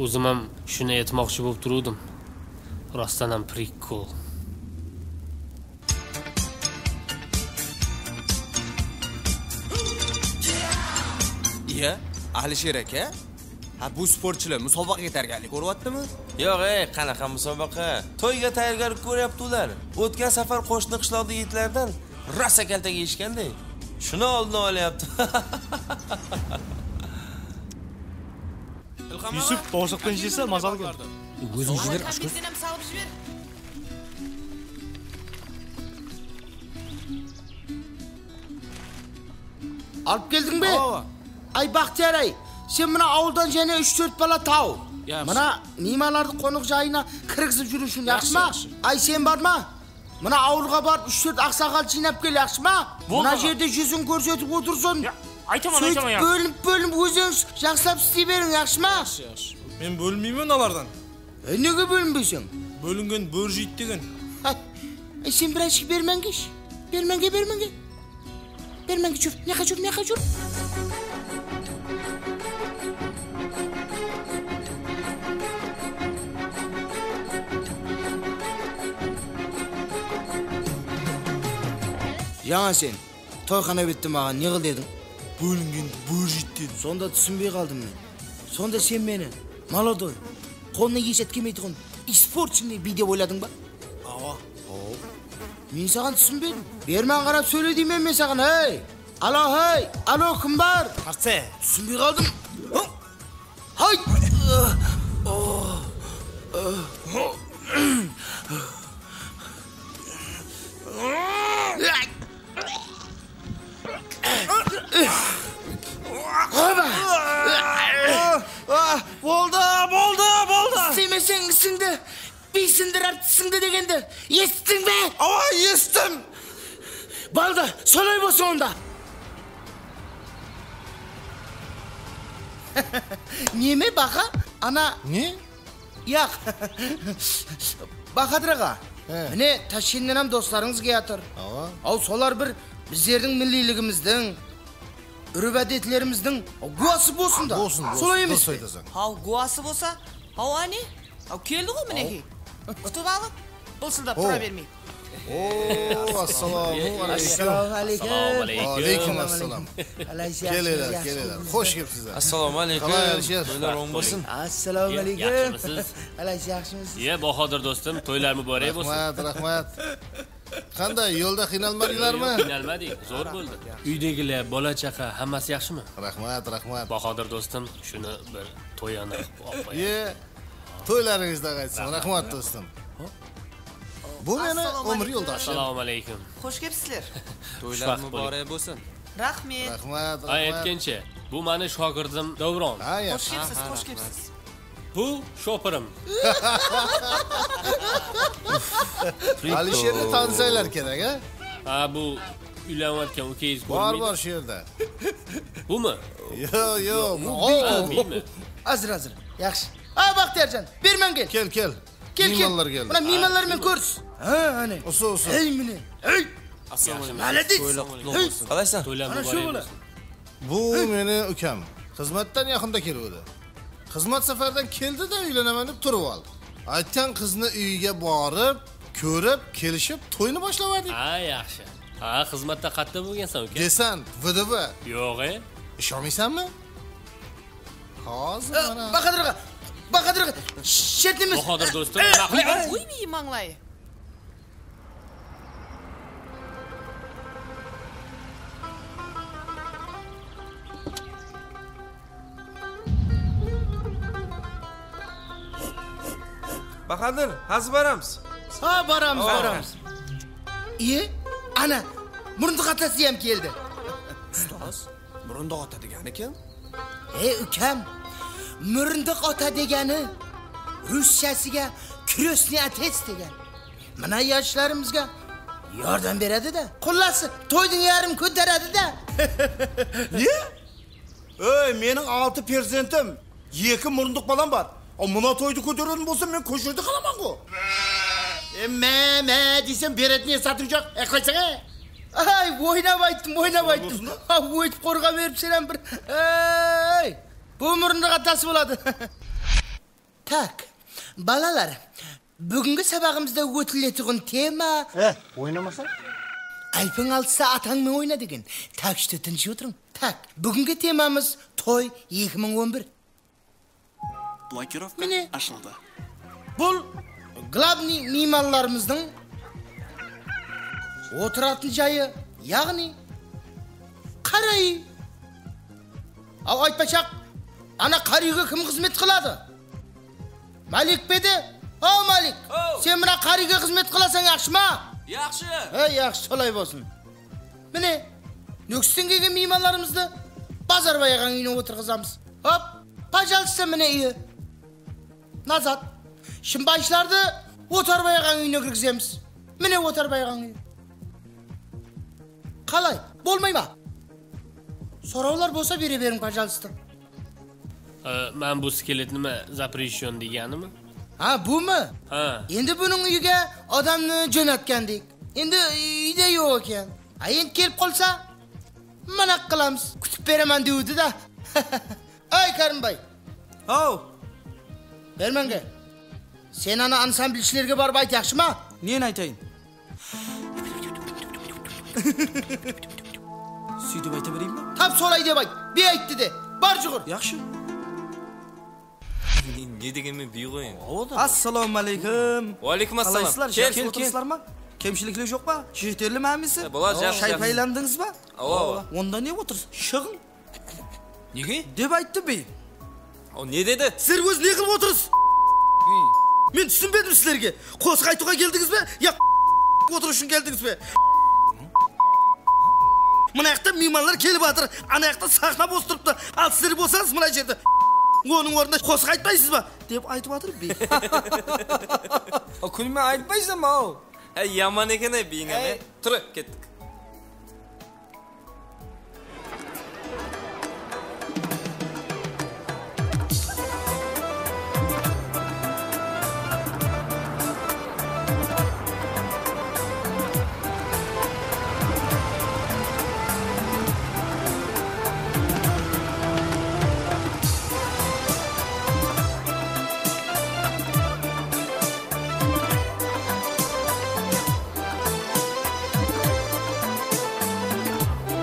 O'zim ham shuni aytmoqchi bo'lib turuvdim. Rostdan ham prikol. Iya, Alisher aka. Ha, bu sportchilar musobaqaga tayyorgarlik ko'ryaptimi? Yo'q, ey, qanaqa musobaqa? To'yga tayyorgarlik ko'ryapti ular. O'tgan safar qo'shni qishloqdagi itlardan rosa kaltak yeyishganday. Shuni oldini olyapti. Yusuf, bowshoqdan jesa, mazalı keldi. O'zing jiber, oshkor. Alıp keldiń be? Awa, awa. Ay, Baxtiyar-ay, sen mına awıldan jáne úsh-tórt bala taw. Yaxshi. Mına miymanlardı qonaq jayına kirgizip júriw ushın, yaqshı ma? Yaxshi, yaxshi. Ay, sen barma. Mına awılǵa barıp úsh-tórt aqsaqal jıynap kel, yaqshı ma? Boldı, aǵa. Mına jerde júzin kórsetip otırsın. Ya, aytaman, aytaman, ya. Sóytip bólinip-bólinip ózińiz jaqsılap isley beriń, yaqshı ma? Yaxshi, yaxshi. Men bólinbeymen alardan. E, nege bólinbeyseń? Bólingen bóri jeydi degen. Ay, e, sen bir ayshı bermenge ish. Bermenge, bermenge. Bermenge júr, mıyaqqa júr, mıyaqqa júr. Jańa sen toyxana bette maǵan ne qıl dediń? Bólingen bóri jeydi dedim. Sonda túsinbey qaldım men. Sonda sen meni молодой, qolına hesh zat kelmeytuǵın испорченный biy dep oyladıń ba? Awa. Men saǵan túsinbedim. Berman qarap sóyle deymen men saǵan, hey! Alo, hey! Alo, kim bar? Qarsı. Túsinbey qaldım. Hay! Oba! Ah, boldı, boldı, boldı! Islemeseń isińdi, biysindir ap tisińdi degendi esittiń be? Awa, esittim! Boldı, solay bolsın onda! Neme, Baqa? Ana... Ne? Yaq. Bahadır aǵa, he, mine, Tashkentten hám doslarıńız kiyatır. Awa. Aw, solar bir bizlerdiń milliyligimizdiń, úrp-ádetlerimizdiń gúwası bolsın da. Bolsın, bolsın. Solay emes pe? Durıs aytasań. Haw, gúwası bolsa, haw, áne. Haw, keldi ǵoy, minekey. Kútip alıp, bılshıldap tura bermey. Oo, assalawma aleykum. Assalawma aleykum. Aleykum assalam. Keleler, keleler. Xosh kelipsizler. Assalawma aleykum. Qalay, Alisher? Toylar oń bolsın. Assalawma aleykum. Yaxshımısız? Alay, yaxshımısız? Iye, Bahodir dostım, toylar mubarek bolsın. Raxmat, raxmat. Qanday, yolda qiynalmadıńlarma? Yoq, qiynalmadik, zo'r bo'ldi. Úydegiler, bola-chaqa, hammasi yaxshimi? Raxmat, raxmat. Bahodir dostım, shuni bir toyana qilib olib qo'yaylik. Iye, toylarıńızda qaytsın. Raxmat, dostım. Bu meni ómir yoldaşım. Assalawma aleykum. Xosh kelipsizler. Toylar mubarek bolsın. Raxmet. Raxmat, raxmat. Aytqancha, bu mani shogirdim Davron. Ha, yaxshi. Xosh kelipsiz, xosh kelipsiz. Bu shopırım. Alisherni tanısaylar kerek, a? Ha, bu úylenip atkan úkeyiz kórmeydi. Bor, bor, shu yerde. Bumi? Yoq, yoq, bu biyku. Ha, biymi? Házir, házir. Yaxshi. A, Baxtiyarjan, berman kel. Kel, kel. Kel, kel. Miymanlar keldi. Mına miymanlar menen kóris. Ha, áne. Usı, usı. Ey, mine. Ey. Assalawma aleykum. Molodec. Toylar qutlı bolsın. Qalaysań? Toylar mubarek bolsın. Ana shu bola. Bu meni úkem. Xızmattan yaqında kelip edi. Xızmat safardan keldi de, úylenemen dep turıp aldı. Aytqan qıznı úyiga borıp, kórip, keliship, toynı boshlap edik. A, yaxshi. Ha, xızmatta qayerda bolgansań, úke? Desant, V D V. Yoq, e? Ishonmaysanmi? Hozir mana. Bahadır aǵa, Bahadır aǵa, shert emes. Bahadır dostım, raxmet. Oy, mańlayı. Bahadır, házir baramız. Ha, baramız, baramız. Iye, ana, murındı qatası hám keldi. Ustaz, murındı qata degeni kim? Ey, úkem, murındı qata degeni ruschasiga krestnıy otec degen. Mına yashlarımızga yordam beredi de. Qullası, toydıń yarım kóteredi de. Ne? Ey, meniń altı perzentim, eki murındıq balam bar. Al, mına toydı kóteretin bolsa, men kóshede qalaman ǵo. E, má, má deyseń, beretin esatıń joq. E, qaysań, e? Ay, oynap ayttım, oynap ayttım. Ha, óytip qorǵa berip, sen hám bir. Ey, bu murındıǵa tas boladı. Tak, balalar, búgingi sabaǵımızda ótiletuǵın tema... E, oynamasa? Aypıń altısa atańmen oyna degen. Tak, ishte tınısh otırıń. Tak, búgingi temamız toy eki mıń on bir. Blokirovka ashıldı. Mine. Bul glavnıy miymanlarımızdıń otıratın jayı, yaǵnıy qara úy. Aw, aytpashaq, ana qara úyge kim xızmet qıladı? Malik pe edi? Aw, Malik, sen mına qara úyge xızmet qılasań, yaqshı ma? Yaqshı. He, yaqshı, solay bolsın. Mine, Nókisten kelgen miymanlarımızdı Bazarbay aǵań úyine otırǵızamız. Hop, pajalista, mine úyi. Nazat, shımbayshılardı Otarbay aǵań úyine kirgizemiz. Mine Otarbay aǵań úyi. Qalay, bolmay ma? Sorawlar bolsa bere beriń, pajalista. E, men bu skelet nima, zapreshon deganimi? Ha, bumi? Ha. Endi bunıń úyige adamnı jónatkan deyik. Endi úyde joq eken. A, endi kelip qalsa, mına qılamız. Kútip beremen dewdi da. Ay, Kárimbay. Haw. Bermenge. Sen ana ansamblshilerge barıp ayt, yaqshı ma? Neni aytayın? Sóytip ayta bereyin be? Tap solay dep ayt. Biy ayttı de. Bar juǵır. Yaqshı. Ne, ne degenmen biy ǵoy endi. Assalawma aleykum. Wa aleykum assalam. Qalaysızlar, jaqsı otırsızlar ma? Kemshilikler joq pa? Jeterli ma hámmesi? E, boladı, jaqsı. Shay paylandıńız ba? Awa, awa. Onda ne otırsız? Shıǵıń. Nege? Dep ayttı biy. O ne dedi? Sizler óz ne qılıp otırsız? Men túsinbedim sizlerge. Qosıq aytıwǵa keldińiz be, ya otırıw ushın keldińiz be? Mına jaqta miymanlar kelip atır, ana jaqta saxna bos turıptı. Al, sizler bolsańız mına jerde, onıń ornında qosıq aytpaysız ba? Dep aytıp atır bey. A, kúlme, aytpaysań-aw. Áy, yaman eken-áy, biyineme. Áy. Tur, kettik.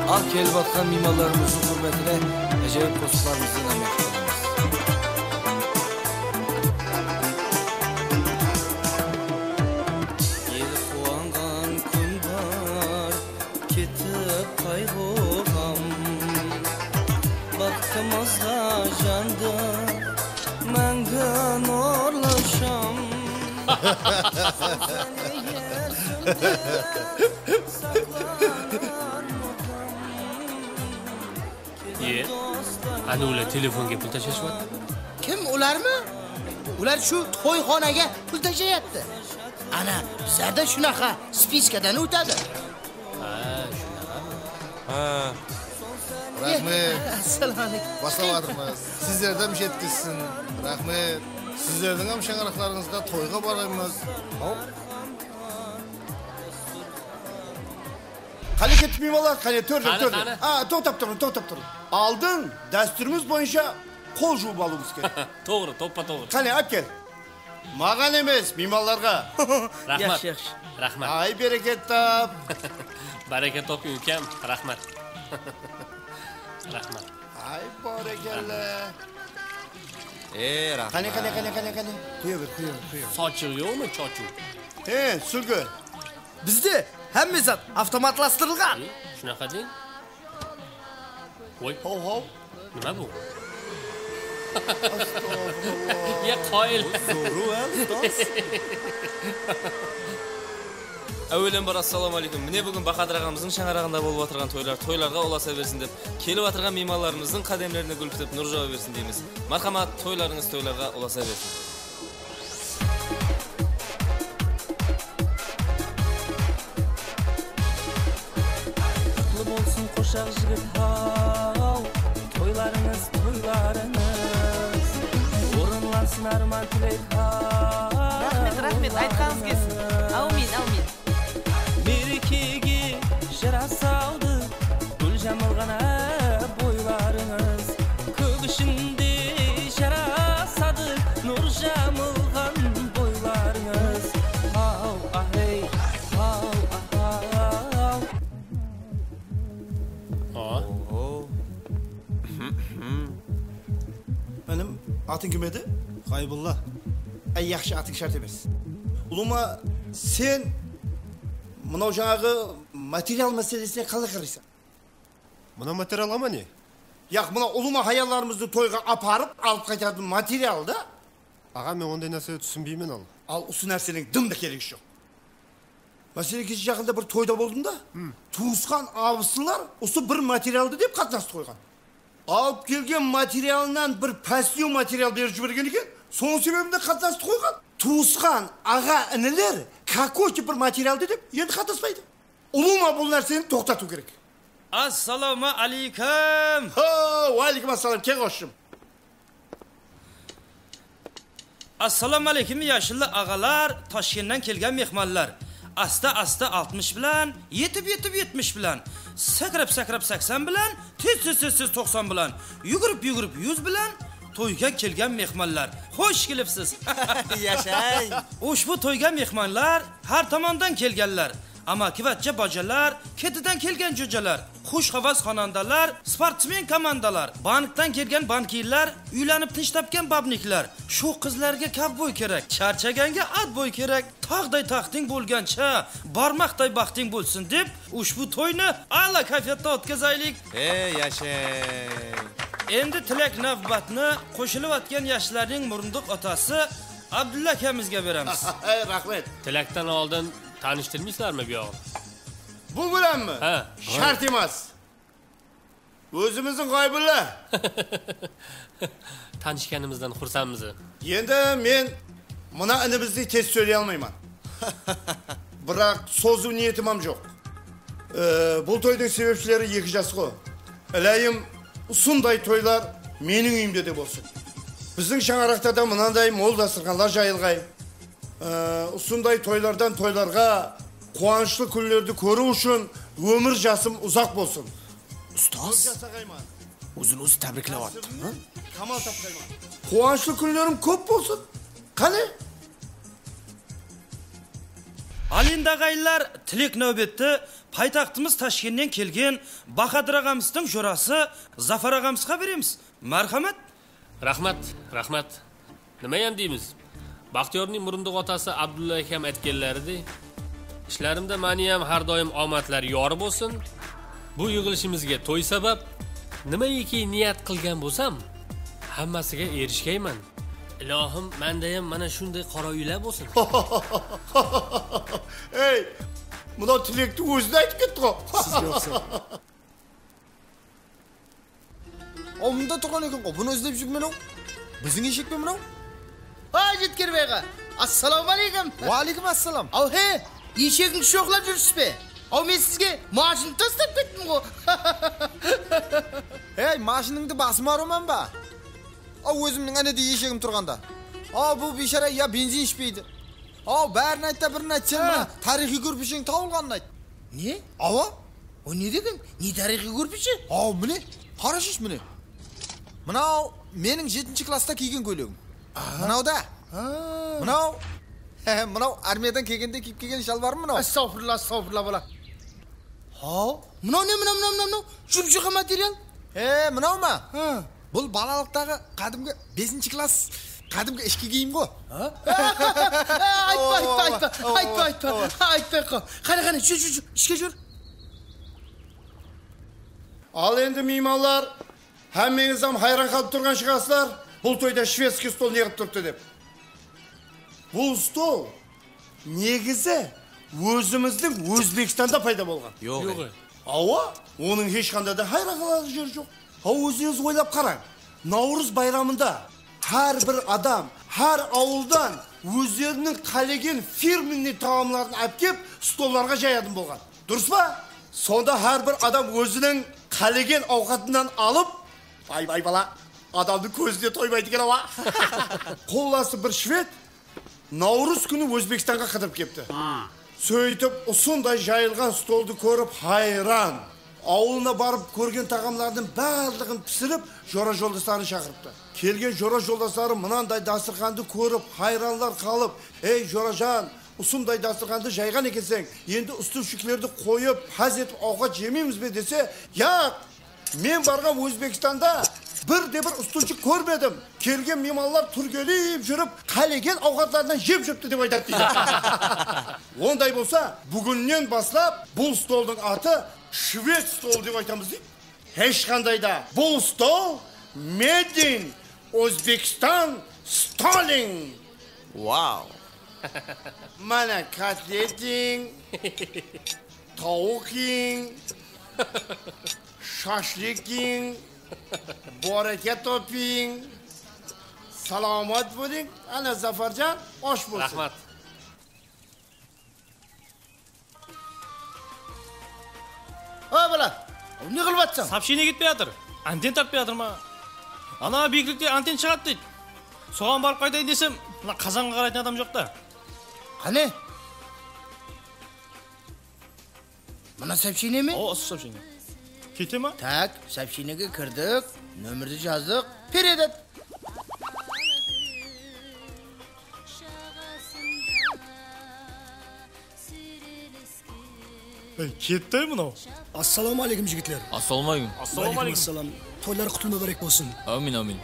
Al, kelip atqan miymanlarımızdıń húrmetine ájayıp qosıqlarımızdı namayış qılamız. El quwanǵan kún bar, ketip qayǵı-ǵam. Baxtımızǵa jandı máńgi nurlı sham. Sol sene esinde saqlanarmıqam. Iye, ánewler telefonge pul tashashıp atır. Kim, ularmı? Ular shu toyxonaga pul tashayapti. Ana, bizlarda shunaqa spiskadan o'tadi. Ha, shunaqami? Ha. Raxmet. Assalawma aleykum. Baslap atırmız. Sizlerdi hám jetkizsin. Raxmet. Sizlerdiń hám shańaraqlarıńızǵa toyǵa baraymız. Qáne, kettik, miymanlar, qáne, tórler, tórler. Qáne, qáne. A, toqtap turıń, toqtap turıń. Aldın dástúrimiz boyınsha qol juwıp alıwımız kerek. Tuwrı, toppa-tuwrı. Qáne, ápkel. Maǵan emes, miymanlarǵa. Raxmat. Yaqshı, yaqshı. Raxmat. Ay, bereket tap. Báreket topıń, úkem. Raxmat. Raxmat. Ay, bárekella. E, raxmat. Qáne, qáne, qáne, qáne, qáne. Quya ber, quya ber, quya ber. Sochıw yoqmı, chochıw? He, súlgi. Bizde hámme zat avtomatlastırılǵan. E, shunaqa deń. Oy. Haw, haw. Nima bu? Astagfirullah. Ya, qoyil. Zoru, a, ustaz. Áwelen bir assalawma aleykum. Mine, búgin Bahadır aǵamızdıń shańaraǵında bolıp atırǵan toylar toylarǵa ulasa bersin dep, kelip atırǵan miymanlarımızdıń qádemlerine gúl pitip, nur jawa bersin deymiz. Marhamat, toylarıńız toylarǵa ulasa bersin. Qutlı bolsın, qoshaq jigit-aw, toylarıńız, toylarıńız. Orınlansın árman tilek-aw. Raxmet, raxmet, aytqanıńız kelsin. Áwmin, áwmin. Merekege jarasawdı gúl jamılǵan boylarıńız, kók ishinde jarasadı nur jamılǵan boylarıńız. Haw, ah, ey, haw, ah, haw. Oho. Inim, atıń kim edi? Ǵayıbulla. Áy, yaqshı, atıń shárt emes. Ulıwma, sen mınaw jańaǵı material máselesine qalay qaraysań? Mına materialǵa ma ne? Yaq, mına ulıwma hayallarımızdı toyǵa aparıp alıp qaytatın material da. Aǵa, men onday nársege túsinbeymen al. Al, usı nárseniń dım da keregi joq. Máselen, keshe jaqında bir toyda boldım da, tuwısqan abısınlar usı bir materialdı dep qatnastı qoyǵan. Alıp kelgen materialınan bir pásnew material berip jibergen eken, sonıń sebebinde qatnastı qoyǵan. Tuwısqan aǵa-iniler kakoyki bir materialdı dep endi qatnaspaydı. Ulıwma bul nárseni toqtatıw kerek. Assalawma aleykum! Ho, wa aleykum assalam, kel ǵoshshım. Assalawma aleykum, yashıllı aǵalar, Toshkentten kelgen mehmanlar. Asta-asta altmısh bilan, yetip-yetip yetmish bilan, sakrap-sakrap saksan bilan, tez-tez-tez-tez toqsan bilan, yugurip-yugurip yuz bilan toyga kelgen mehmanlar. Xosh kelipsiz. Yashang! Ushbu toyga mehmanlar hár tomondan kelganlar. Amakivachcha bajalar, ketiden kelgen jo'jalar, xush havas xonandalar, sportsmen komandalar, bankdan kelgan bankirlar, uylanib tinch topgan babniklar. Shu qizlarga kovboy kerak, charchaganga otboy kerak, tog'day taxting bo'lgancha, barmoqday baxting bo'lsin deb, ushbu to'yni ala kayfiyatda o'tkazaylik. Ey, yashang! Endi tilak navbatni qo'shilib atgan yoshlarning murundiq otasi Abdulla akamizga beramiz. Ey, rahmet. Tilakdan oldin tanishtirmaysizlarmi bu yog'ini? Bu bilanmi? Ha. Shart emas. Ózimizdiń Ǵaybulla. Tanıshganimizdan xursandmiz. Endi men mına inimizdi tez sóyley almayman. Biraq sozıw niyetim hám joq. E, bul toydıń sebepshileri eki jas ǵo. Iláyım, usınday toylar meniń úyimde de bolsın. Biziń shańaraqta da mınanday mol dasturxanlar jayılǵay. E, usınday toylardan toylarǵa quwanıshlı kúnlerdi kóriw ushın ómir jasım uzaq bolsın. Ustaz, ózin-ózi tábriklep attı. Kamal tapqayman. Quwanıshlı kúnlerim kóp bolsın. Qáne? Al endi, aǵayinlar, tilek náwbetti paytaxtımız Tashkentten kelgen Bahadır aǵamızdıń jorası Zafar aǵamızǵa beremiz. Márhamat. Raxmat, raxmat. Nimayam deymiz. Baxtiyorning burunduq otasi Abdulla akam aytganlaridey, ishlarimda maniyam har doim omadlar yori bo'lsin. Bu yig'ilishimizga to'y sabab. Nimaiki niyat qilgan bo'lsam, hammasiga erishgayman. Ilohim, mandayam mana shunday qora uylar bo'lsin. Ey, mınaw tilekti ózi de aytıp ketti ǵo. Sizge uqsaydı. Aw, mında turǵan eken ǵo, bunı izlep júrmen-aw. Biziń eshek pe mınaw? Ay, Jetkerbay aǵa. Assalawma aleykum. Wa aleykum assalam. Aw, he, eshegińdi shoqlap júrsiz be? Aw, men sizge mashinamdı taslap kettim ǵo. Ey, mashinıńdı basıma urman ba? Aw, ózimniń ánedey eshegim turǵanda. Aw, bul biyshara ya benzin ishpeydi. Aw, bárin ayt ta, birin ayt sen, mına tariyxıy kórpesheń tawılǵanın ayt. Ne? Awa. O ne degen? Ne tariyxıy kórpeshe? Aw, mine, qarashısh, mine. Mınaw meniń jetinshi klassta kiygen kóylegim. Mınaw da. Mınaw. Mınaw armiyadan kelgende kiyip kelgen shalbarım mınaw. Astagfirullah, astagfirullah, bala. Haw, mınaw ne, mınaw, mınaw, mınaw, mınaw? Jumshaqa material. E, mınaw ma? Bul balalıqtaǵı qádimgi besinshi klass, qádimgi ishki kiyim ǵo. Aytpa, aytpa, aytpa, aytpa, aytpa, aytpa, aytpa. Qáne, qáne, júr, júr, júr, ishke júr. Al endi, miymanlar, hámmeńiz hám hayran qalıp turǵan shıǵarsızlar, bul toyda shvedskiy stol ne qılıp turıptı dep. Bul stol negizi ózimizdiń Ózbekstanda payda bolǵan. Yoq. Awa, onıń hesh qanday da hayran qalar jeri joq. Ha, ózińiz oylap qarań. Nawrız bayramında hár bir adam, hár awıldan ózleriniń qálegen firmenniy taamların ápkep, stollarǵa jayatın bolǵan. Durıs pa? Sonda hár bir adam óziniń qálegen awqatından alıp, ay, ay, bala, adamdıń kózine toymaydı eken awa. Qullası, bir shved Nawrız kúni Ózbekstanǵa qıdırıp kepti. Sóytip, usınday jayılǵan stoldı kórip hayran. Awılına barıp kórgen taǵamlardıń barlıǵın pisirip, jora-joldasların shaqırıptı. Kelgen jora-joldasları mınanday dastırxandı kórip hayranlar qalıp, "Ey, jorajan, usınday dastırxandı jayǵan ekenseń, endi stulshiklerdi qoyıp, haz etip awqat jemeymizbe?" dese, "Yaq, men barǵan Ózbekstanda bir de bir stulshik kórmedim. Kelgen miymanlar túrgelep júrip, qálegen awqatlarınan jep júripti", dep aytadı, deydi. Onday bolsa, búginnen baslap bul stoldıń atı shved stolı dep aytamız, deydi. Hesh qanday da, bul stol made in Uzbekistan Stalin. Wow. Mana kotletiń, tawıqıń, shashlikiń, bóreke topıń. Salamat bolıń. Ana, Zafarjan, ash bolsın. Raxmat. Oy, bala, ne qılıp atsań? Soobsheniye ketpey atır. Anten tartpay atır ma? Ana biyiklikte anten shıǵadı deydi. Soǵan barıp qaytayın desem, mına qazanǵa qaraytın adam joq ta. Qáne? Mına soobsheniye me? Awa, usı soobsheniye. Kete ma? Tak, soobsheniyege kirdik, nomerdi jazdıq. Передать. Ey, ketti mınaw. Assalawma aleykum, jigitler. Assalawma aleykum. Assalawma aleykum. Assalam. Toylar qutlı múbárek bolsın. Áwmin, áwmin.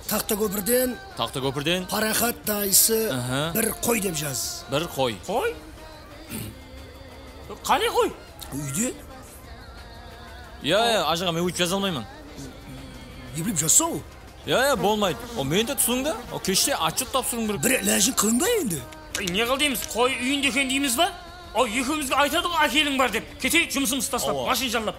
Taxtakópirden. Taxtakópirden. Paraxat dayısı bir qoy dep jaz. Bir qoy. Qoy? Qáne qoy? Úyde. Ya, ya, ajıǵa, men óytip jaza almayman. Ne bileyim, jazsa-aw. Ya, ya, bolmaydı. O, meni de túsiń da. O, keshte otchet tapsırıwım kerek. Bir ilajın qılıń da endi. Ey, ne qıl deymiz? Qoy úyinde eken deymiz ba? O, ekewimizge aytadı ǵo, ákeliń bar dep. Keteyik, jumısımızdı taslap, mashina janlap.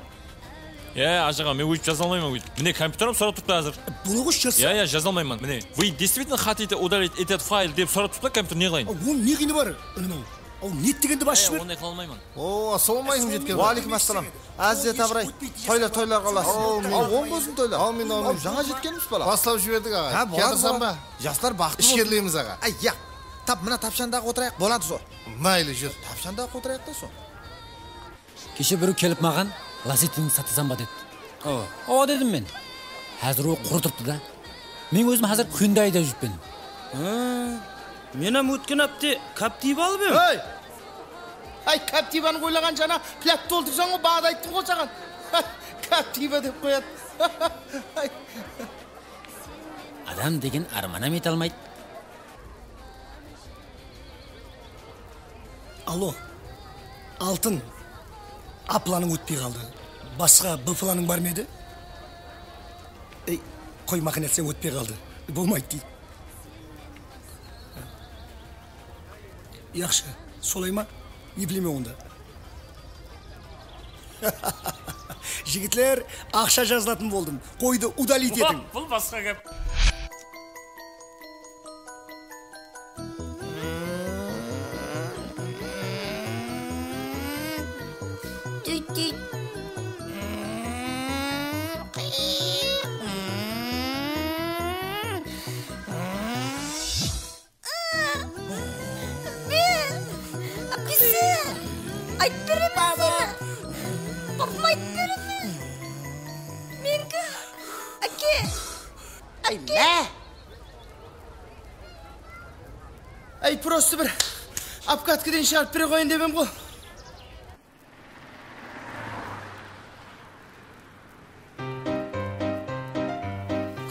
Ya, ya, ajaǵa, men óytip jaza almayman, óytip. Mine, kompyuterim sorap turıptı házir. Bulaǵısh jaz. Ya, ya, jaza almayman. Mine, вы действительно хотите удалить этот файл dep sorap turıptı, kompyuter ne qılayın? Onıń ne qıyını bar, inim-aw? Aw, net degende bas jiber. Onday qıla almayman. O, assalamu aleykum, jetken. Wa aleykum assalam. Ázizet abıray, toyla, toylarǵa alasız. Aw, men. Aw, oń bózin toylar. Aw, men, aw, men. Jańa jetkenmiz bala. Baslap jiberdik, aǵa. Ha, boladı. Kiyatasan ba? Jaslar baxıtlı bolsın. Ishkerleymiz, aǵa. Ay, yaq. Tap, mına tapshandaǵa otırayıq, boladı sol. Mayli, júr. Tapshandaǵa otırayıq ta sol. Keshe birew kelip maǵan, lazetingiz satasan ba dedi. Awa. Awa dedim men. Házir ol qurı turıptı da. Men ózim házir Hyundai aydap júrippen. Ha, men hám ótken hápte Captiva alıp em. Hey! Ay, Captivanı oylaǵan jana plát toltırsań ǵoy, baǵada ayttım ǵoy saǵan. Captiva dep qoyadı. Adam degen arman hám ete almaydı. Alo, Altın, A planıń ótpey qaldı. Basqa B planıń bar ma edi? Ey, qoy, maqinaciya ótpey qaldı. Bolmaydı deydi. Yaqshı, solay ma? Ne bileymen onda. Jigitler, aqsha jazılatın boldım. Qoydı udalit etiń. Bul basqa gáp. Men, ápkesi, aytıp beremen saǵan. Qorqpay aytıp beremen. Meniki, áke. Áke. Ey, prosto bir obkatkadan shıǵarıp bere qoyın dep em ǵo.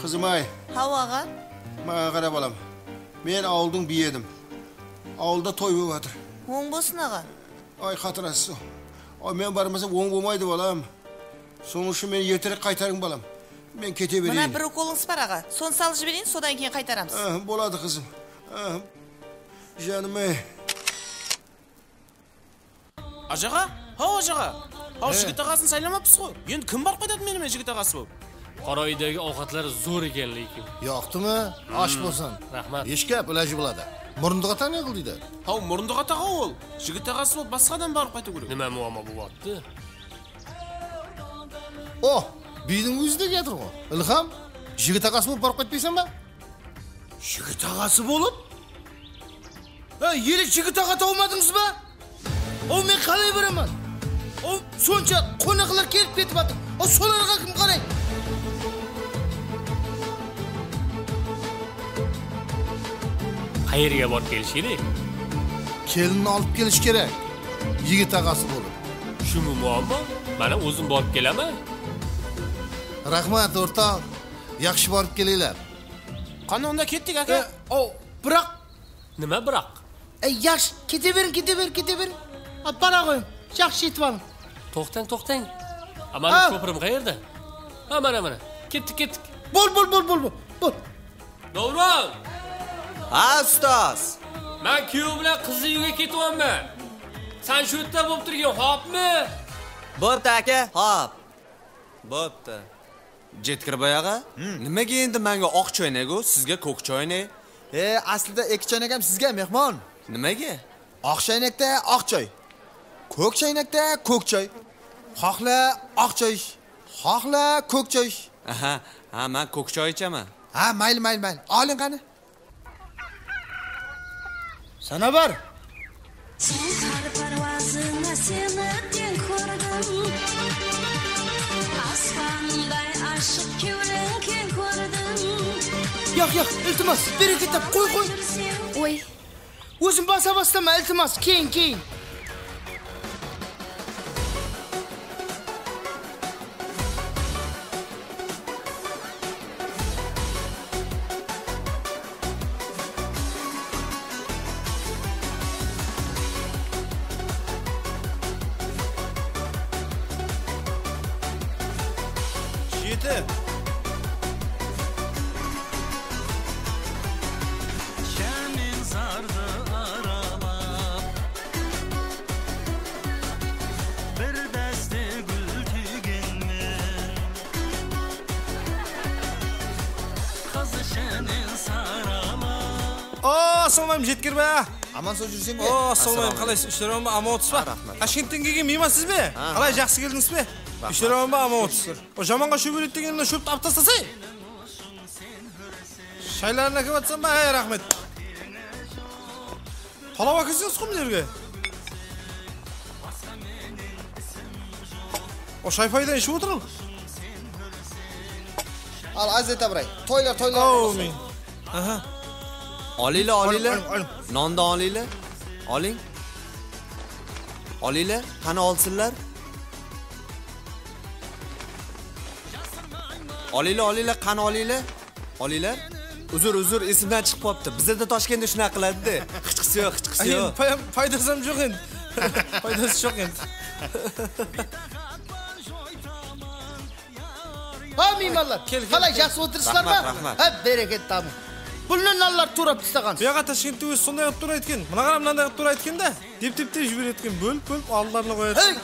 Qızım-ay. Haw, aǵa. Maǵan qara, balam. Men awıldıń biyi edim. Awılda toy bolıp atır. Oń bolsın, aǵa. Ay, qatırasız. Ay, men barmasam oń bolmaydı, balam. Sonıń ushın meni erterek qaytarıń, balam. Men kete bereyin. Mına bir ukolıńız bar, aǵa. Sonı salıp jibereyin, sodan keyin qaytaramız. Ah, boladı, qızım. Ah, janım-ay. Ajaǵa? Haw, ajaǵa! Haw, jigit aǵasın saylamapsız ǵoy. Endi kim barıp qaytadı menimen jigit aǵası bolıp? Qora úydegi awqatlar zor eken, leykin. Yoqtımı? Ash bolsın. Raxmat. Hesh gáp, ilajı boladı. Murındıǵa ata ne qıl deydi? Haw, Murındıǵa ata-ǵo ol. Jigit aǵası bolıp basqa adam barıp qaytıw kerek. Nime muammo bolıp attı? Oh, biydiń ózi de kiyatır ǵo. Ilham, jigit aǵası bolıp barıp qaytpaysań ba? Jigit aǵası bolıp? Á, ele jigit aǵa tawmadıńız ba? Aw, men qalay baraman? Aw, sonsha qonaqlar kelip ketip atır. Aw, solarǵa kim qaray? Qayerge borıp kelish kerek? Kelinni alıp kelish kerek. Jigit aǵası bolıp. Shumi muammo? Mana, ózim borıp kelaman. Raxmat, o'rtoq. Yaqshı borıp kelinglar. Qani, onda kettik, aka. E, aw, biraq. Nima biraq? E, yaqshı, kete beriń, kete beriń, kete beriń. A, bara qoyıń. Yaqshı, jetip alıń. Toqtań, toqtań. A, mana kopirim qayerda? Ha, mana, mana. Kettik, kettik. Bol, bol, bol, bol, bol. Bol. Davron! Ha, ustaz! Men kúyew bilen qızlı úyge ketibyapman. Sen shu yerda bolıp turgin, xopmi? Bo'pti, aka, xop. Bo'pti. Jetkirbay aǵa, nimege endi manga oq choynak-u, sizge kók choynak? E, aslida eki choynak ham sizga, mehmon. Nimege? Oq choynakda oq choy. Kók choynakda kók choy. Xohla oq choy ish, xohla kók choy ish. Aha, ha, men kók choy ichaman. Ha, mayli, mayli, mayli. Oling qani. Sanabar. Suwsar párwazıńa seni teń kórdim. Aspanımday ashıq kewliń keń kórdim. Yaq, yaq, iltimas, bereke tap, qoy, qoy. Oy. Ózin basa baslama, iltimas, keyin, keyin. Jeti. Jámenzardı aralap, bir dáste gúl túygenmen. O, assalamu aleykum, Jetkerbay aǵa. Aman sol júrseń be? O, assalamu aleykum, qalaysız? Ishler aman ba, aman otırsız ba? Raxmet. Tashkentten kelgen miyman siz be? Qalay, jaqsı keldińiz be? Ishler aman ba, aman otırsız? O jamanǵa shóp beredi degen mına shópti alıp taslasay. Shayların ákep atsań ba? Hey, raxmet. Palaw ákelseńiz ǵo bizlerge. O shaypaydan iship otır al. Al, Azizat abıray. Toylar, toylar. Aw, men. Aha. Olaylar, olaylar. Oling, oling, oling. Nondan olaylar. Oling. Olaylar, qani olsinlar? Olaylar, olaylar, qani olaylar? Olaylar. Uzr, uzr, esimdan chiqib qopti. Bizda Toshkentda shunaqa qiladi-da. Hechqisi yo'q, hechqisi yo'q. Pay-, paydası ham joq endi. Paydası joq endi. Ha, miymanlar. Kel, kel, qalay, jaqsı otırsızlar ma? Raxmat, raxmat. Ha, bereket, tamam. Bul ne nanlar tuwrap taslaǵansız? Bu jaqqa Toshkentte ózi sonday qılıp tuwraydı eken. Mına qara, mınanday qılıp tuwraydı eken da. Dep-dep-dep jiberedi eken, bólip-bólip aldılarına qoyadı. Hey!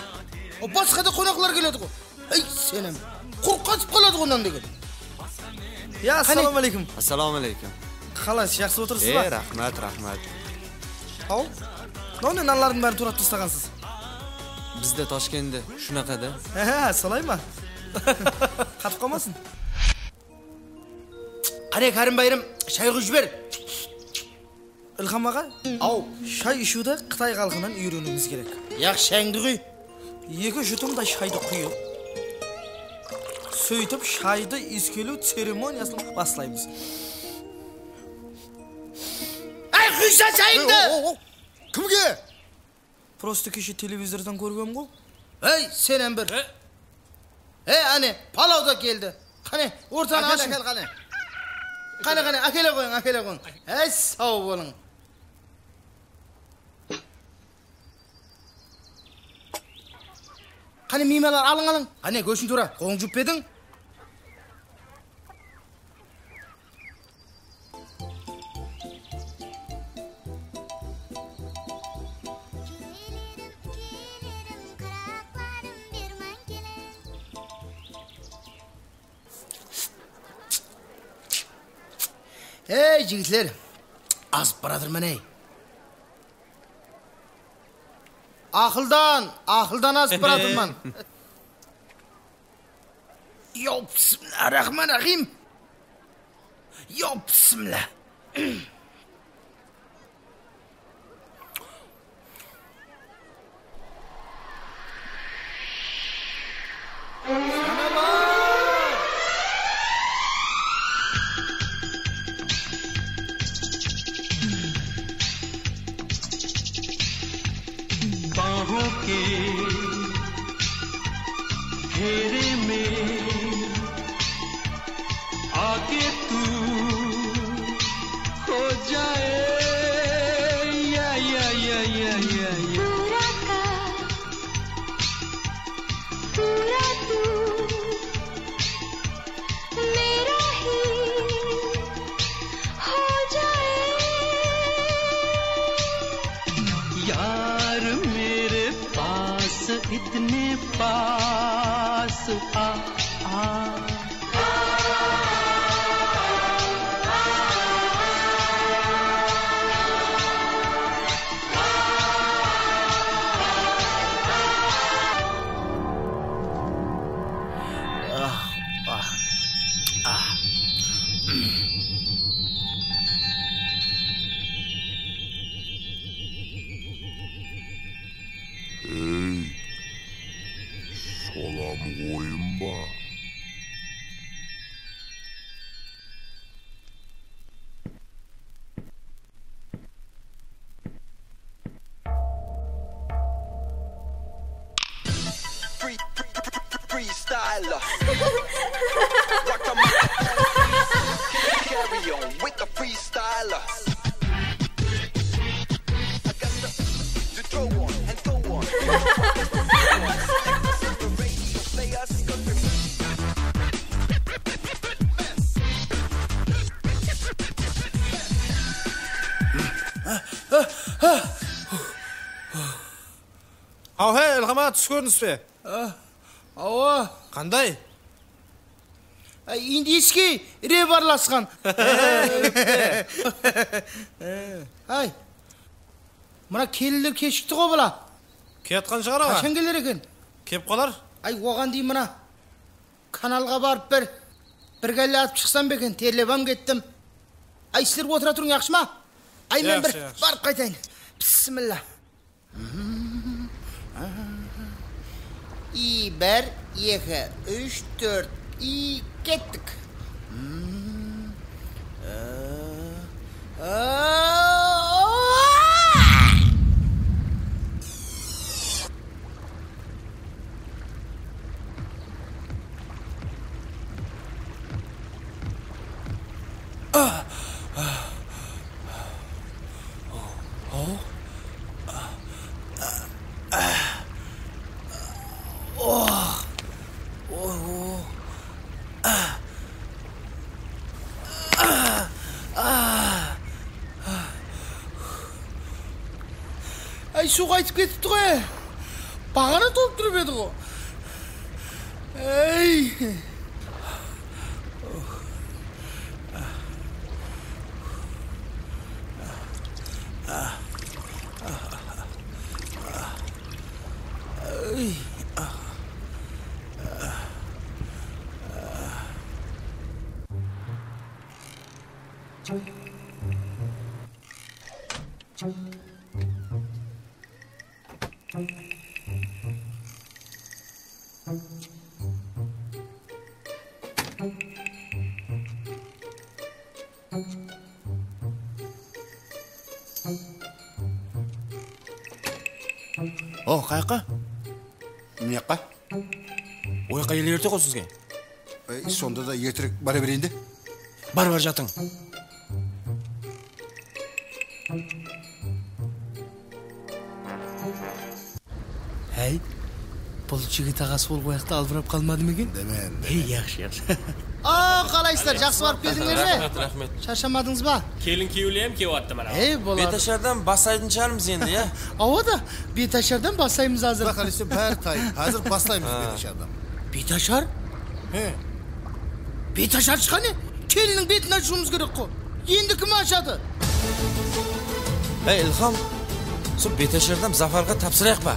O basqa da qonaqlar keledi ǵo. Ey, senem. Qurıq qatıp qaladı ǵo nan degen. Ya, assalamu aleykum. Assalamu aleykum. Qalaysız, jaqsı otırsız ba? E, raxmat, raxmat. Aw, mınaw ne nanlardıń bárin tuwrap taslaǵansız? Bizde Toshkentte shunaqa da. He, solay ma? Qatıp qalmasın. Qáne, Kárim bayram, shay quyıp jiber. Ilham aǵa, aw, shay ishiwdi Qıtay xalqınan úyreniwimiz kerek. Yaq, shayıńdı quy. Eki jutumday shaydı quyıp, sóytip shaydı iskeliw ceremoniyasın baslaymız. Áy, quysa shayıńdı! Ey, o, o, o. Kimge? Prosto keshe televizordan kórgem ǵo. Hey, senem bir. He? He, áne, palaw da keldi. Qáne, ortanı ashıń. Ákel, ákel, qáne. Qáne, qáne, ákele qoyıń, ákele qoyıń. Hey, saw bolıń. Qáne, miymanlar, alıń, alıń. Qáne, góshin tuwra, qolıń juwıp pa ediń? Ey, jigitler, azıp baratırman, ey. Aqıldan, aqıldan azıp baratırman. Yo, bismillah rahman rahim. Yo, bismillah. बाहों के घेरे में आके तू खो जाए, या, या, या, या, या, या। पूरा का पूरा तू मेरा ही हो जाए। यार मेरे पास, इतने पास आ, आ। Ey, solam oyın ba? Free, free, free, freestyler. Rock the mic. Carry on with the freestyler. I got the, the throw on and go on. The radio play us. Aw, hey, Ilham aǵa, tús kórdińiz be? Awa. Qanday? Ay, indiyskiy rebarlasqan. Ay, mına kelinler keshikti ǵo, bala. Kiyatqan shıǵar, aǵa. Qashan keler eken? Kep qalar. Ay, oǵan deyin mına kanalǵa barıp bir, bir gálle atıp shıqsam ba eken, terlep-ám kettim. Ay, sizler otıra turıń, yaqshı ma? Ay, men bir barıp qaytayın. Bismilla. I, bir, eki, úsh, tórt, i, kettik. Ay, suw qaytıp ketipti ǵoy. Baǵana tolıp turıp edi ǵo. Ey! O, qayaqqa? Mıyaqqa. Oyaqqa ele erte ǵo sizge. Ey, sonda da erterek bara bereyin de. Bar, bar, jatıń. Háy, bul jigit aǵası bolıp oyaqta albırap qalmadı ma eken? Deme, deme. Ey, yaqshı, yaqshı. Aa, qalaysızlar, jaqsı barıp keldińler me? Raxmet, raxmet. Sharshamadıńız ba? Kelin kúyewler hám kewip attı mına. Ey, boladı. Betashardan baslaydın shıǵarmız endi, ya? Awa da, betashardan baslaymız házir. Quda qálese, bári tayın. Házir baslaymız betashardan. Betashar? He. Betashar shıqqa ne? Kelinniń betin ashıwımız kerek ǵo. Endi kim ashadı? Ey, Ilham, sol betashardan Zafarǵa tapsırayıq pa?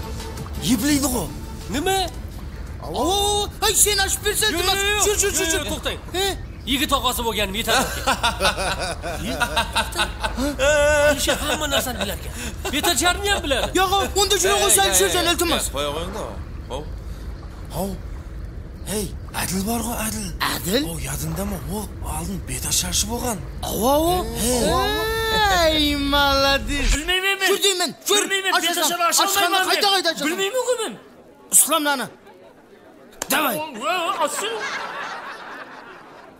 Epleydi ǵo. Neme? Awa, ay, sen ashıp berse, Iltimas. Júr, júr, júr, júr. Toqtayń. He? Eki tawqası bolǵanım eti atırıp ket. Alisher hamma narsani bilarkan. Betasharnı hám biledi. Yoq, onda júre ǵoy, Alisherjan, Iltimas. Qoya qoyıń da. Haw. Haw. Hey, Ádil bar ǵo, Ádil. Ádil? O, yadıńda ma? Ol aldın betasharshı bolǵan. Awa, awa. Hey. Ey, molodec. Bilmeymen men. Júr deymen, júr. Bilmeymen, betasharshı asha almayman men. Ashqandı qayta-qayta ashasań. Bilmeymen ǵoy men. Usla mınanı. Davay!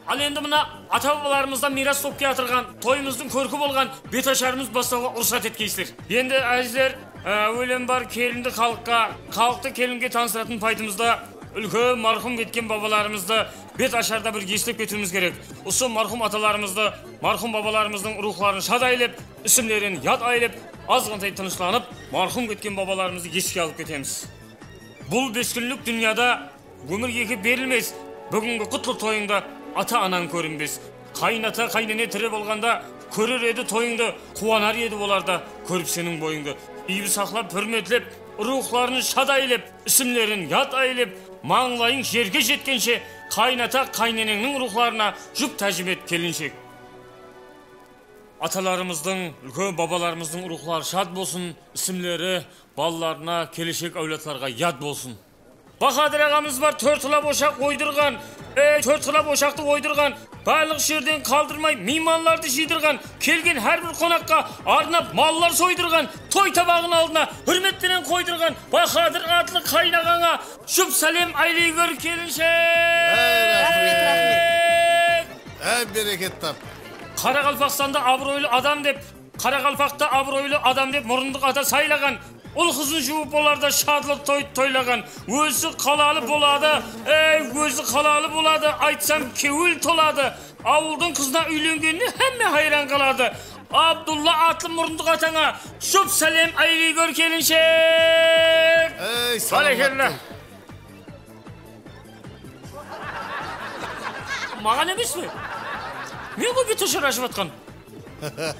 Al endi mına ata-babalarımızdan miyras bolıp kiyatırǵan, toyımızdıń kórki bolǵan betasharımız baslawǵa ruxsat etkeysizler. Endi, ázizler, e, áwelem bar kelindi xalıqqa, xalıqtı kelinge tanıstıratın payıtımızda úlken marhum ketken babalarımızdı bet asharda bir eslep ketiwimiz kerek. Usı marhum atalarımızdı, marhum babalarımızdıń ruwxların shad ayılıp, isimlerin yad ayılıp, azǵantay tınıshlanıp, marhum ketken babalarımızdı eske alıp ketemiz. Bul bes kúnlik dúnyada ómir eki berilmes. Búgingi qutlı toyıńda ata-anań kórinbes. Qaynata, qaynene tiri bolǵanda kórer edi toyıńdı, quwanar edi olar da kórip seniń boyıńdı. Úydi saqlap, húrmetlep, ruwxların shad ayılıp, isimlerin yad ayılıp, mańlayıń jerge jetkenshe, qaynata, qáyneneńniń ruwxlarına jup tájim et, kelinshek. Atalarımızdıń, úlken babalarımızdıń ruwxları shad bolsın, isimleri balalarına, keleshek áwladlarǵa yad bolsın. Bahadır aǵamız bar, tórt qılap oshaq oydırǵan, ey, tórt qılap oshaqtı oydırǵan, barlıq jerden qaldırmay miymanlardı jıydırǵan, kelgen hár bir qonaqqa arnap mallar soydırǵan, toy tabaǵın aldına húrmet penen qoydırǵan Bahadır atlı qaynaǵańa jup sálem aylay gór, kelinshek. Ey, raxmet, raxmet. Ey, bereket tap. Qaraqalpaqstanda abıroylı adam dep, Qaraqalpaqta abıroylı adam dep murındıq ata saylaǵan, ul-qızın juwıp olarda shadlıq toy toylaǵan. Ózi qalalı boladı, ey, ózi qalalı boladı, aytsam kewil toladı. Awıldıń qızına úylengenine hámme hayran qaladı. Abdulla atlı murındıq atańa jup sálem aylay gór, kelinshek. Ey, bárekella. Salamat bol. Maǵan emes pe? Men ǵoy betoshar ashıp atqan.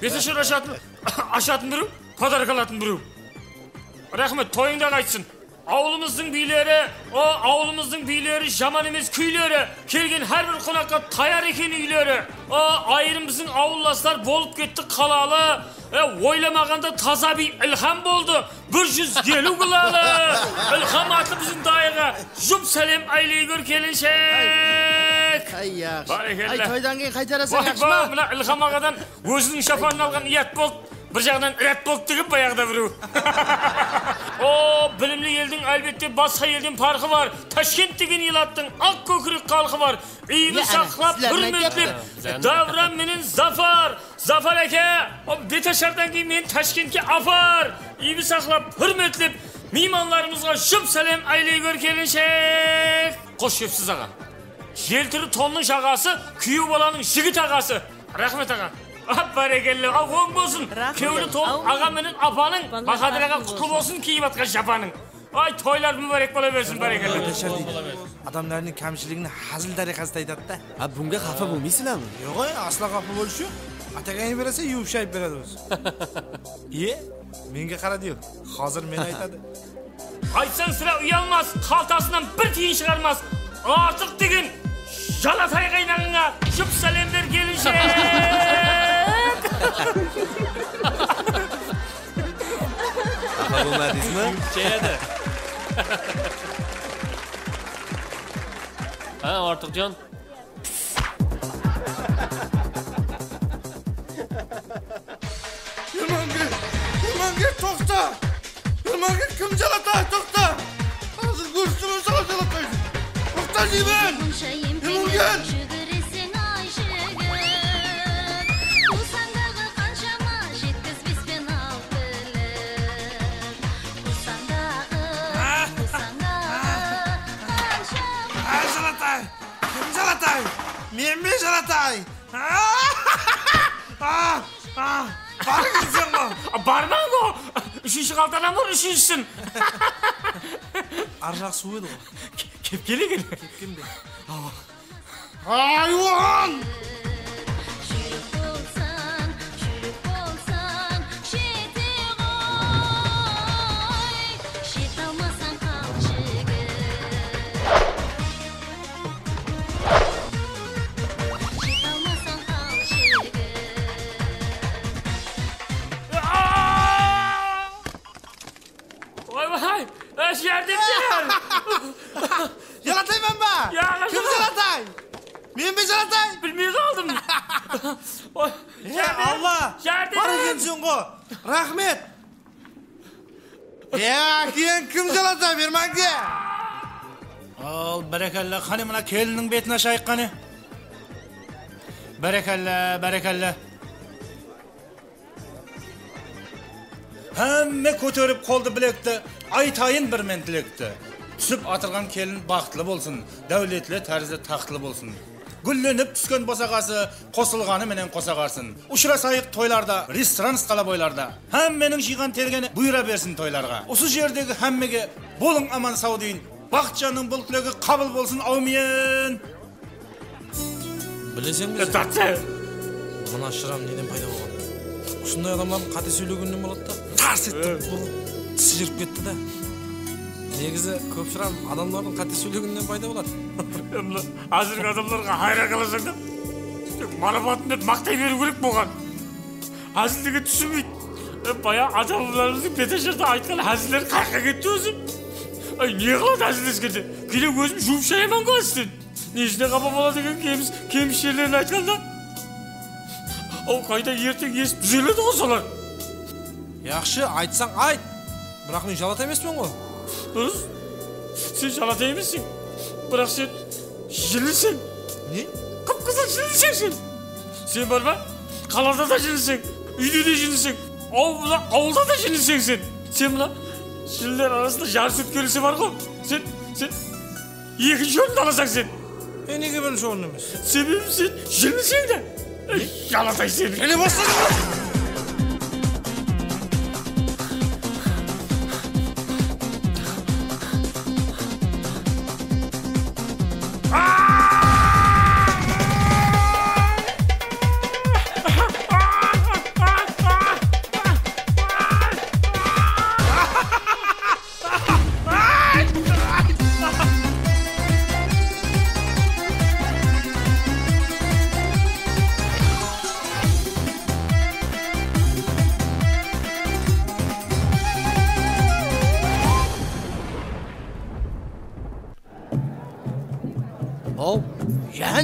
Betoshar ashatın, ashatın birew, podarka alatın birew. Raxmet, toyıńda qaytsın. Awılımızdıń biyleri, o, awılımızdıń biyleri, jaman emes kúyleri, kelgen hár bir qonaqqa tayar eken úyleri. O, ayırım biziń awıllaslar bolıp ketti qalalı. E, oylamaǵanda taza biy ilham boldı. Bir júz eliw gılalı. İlham atlı biziń dayıǵa jup sálem áyley gúr, kelinshek. Ay, yaqshı. Bárekella. Ay, toydan keyin qaytarasań, yaqshı ma? Mına İlham aǵadan óziniń shapanın alǵan uyat boldı. Bir jaǵınan irát boldı degen bayaǵıda birew. O, bilimli eldiń, álbette, basqa elden parqı bar. Tashkent degen elattıń aq kókirek xalqı bar. Úyimi saqlap, húrmetlep, Davran menen Zafar. Zafar áke, o, betashardan keyin meni Tashkentke apar. Úyimi saqlap, húrmetlep, miymanlarımızǵa jup sálem áyley gúr, kelinshek. Xosh kelipsiz, aǵa. Jeltiri tonnıń jaǵası, kúyew balanıń jigit aǵası. Raxmet, aǵa. A, bárekella, a, oń bolsın. Kewli tolıp aǵa menen apanıń, Bahadır aǵa, qutlı bolsın kiyip atqan shapanıń. Ay, toylar múbárek bola bersin, bárekella. Adamlardıń kámshiligin házil tariqasında aytadı da. A, bunga xafa bolmaysızlarmı? Yoq, ay, asla xafa bolish joq. Atagayni berese, yuvıp shayıp beredi ózi. Iye, menge qara, diyor. Házir meni aytadı. Aytsań sirá uyalmas, qaltasınan bir tiyin shıǵarmas. Artıq degen jalatay qaynaǵıńa jup sálem ber, kelinshek. Xafa bolmadızmı? Júrtshaydı. Ha, Ortiqjon. Ermange, Ermange, toqta! Ermange, kim jalatay, toqta! Házir kórsetemen saǵan jalataydı. Toqta, deymen! Ermange! Júgireseń, ay, jigit, quwsań daǵı qanshama, jetkiz bes penen altı lep. Quwsań daǵı, quwsań daǵı, qanshama. Ay, jalatay! Kim jalatay? Men be jalatay? Ah, ah, barıp ketseń ǵo. Barmań ǵo. Úshinshi qaltadan bul, úshinshisin. Arjaq suw edi ǵo. Ke-, kep kelegen. Kepken be? Awa. Aywan! Júrip bolsań, júrip bolsań, jete ǵoy. Jete almasań, qal, jigit. Jete almasań, qal, jigit. Oybay, e, járdem ber! Jalatayman ba? Kim jalatay? Men be jalatay? Bilmey qaldım. Oy, e, járdem, Alla, járdem! Bar ekenseń ǵo. Raxmet. Ya, keyin kim jalatay, bermenge? Al, bárekella, qáne mına kelinniń betin ashayıq qáne. Bárekella, bárekella. Hámme kóterip qoldı bilekti, aytayın bir men tilekti. Túsip atırǵan kelin baxıtlı bolsın, dáwletli tárizde taxtlı bolsın. Gúllenip túsken bosaǵası qosılǵanı menen qosa ǵarsın. Ushırasayıq toylarda, restoran sıqala boylarda. Hámmeniń jıyǵan tergeni buyıra bersin toylarǵa. Usı jerdegi hámmege bolıń aman saw deyin. Baxıtjannıń bul tilegi qabıl bolsın, áwmiyin! Bileseń be sen? Mına shıram neden payda bolǵan? Usınday adamlardıń qáte sóylegeninden boladı da. Tars etti, burıp, tisi jırıp ketti da. Negizi kóp shıram adamlardıń qáte sóylegeninden payda boladı. Mına házirgi adamlarǵa hayran qalasań da. Tek marapatım dep maqtay beriw kerek bolǵan. Házillerge túsinbeydi. E, bayaǵı ata-babalarımızdıń betasharda aytqan házilleri qayaqqa ketti ózi? Ay, ne qıladı házilleskende? Keyde ózim juwıp shayaman ǵo ásten. Nesine qapa boladı eken, kemiz, kemiz jerlerin aytqanda? Aw, qayda erteń esip dúzeledi ǵo solar. Yaqshı, aytsań ayt. Biraq men jalata emespen ǵo. Durıs. Sen jalata emesseń. Biraq sen jilliseń. Ne? Qıp-qızıl jilliseń sen. Sen bar ma? Qalada da jilliseń, úyde de jilliseń, awılda, awılda da jilliseń sen. Sen mına jilliler arasında jarıs ótkerilisi bar ǵo. Sen, sen ekinshi orındı alasań sen. E, nege birinshi orın emes? Sebebi sen jilliseń de. Ey, jalatay seni. Kele basladı.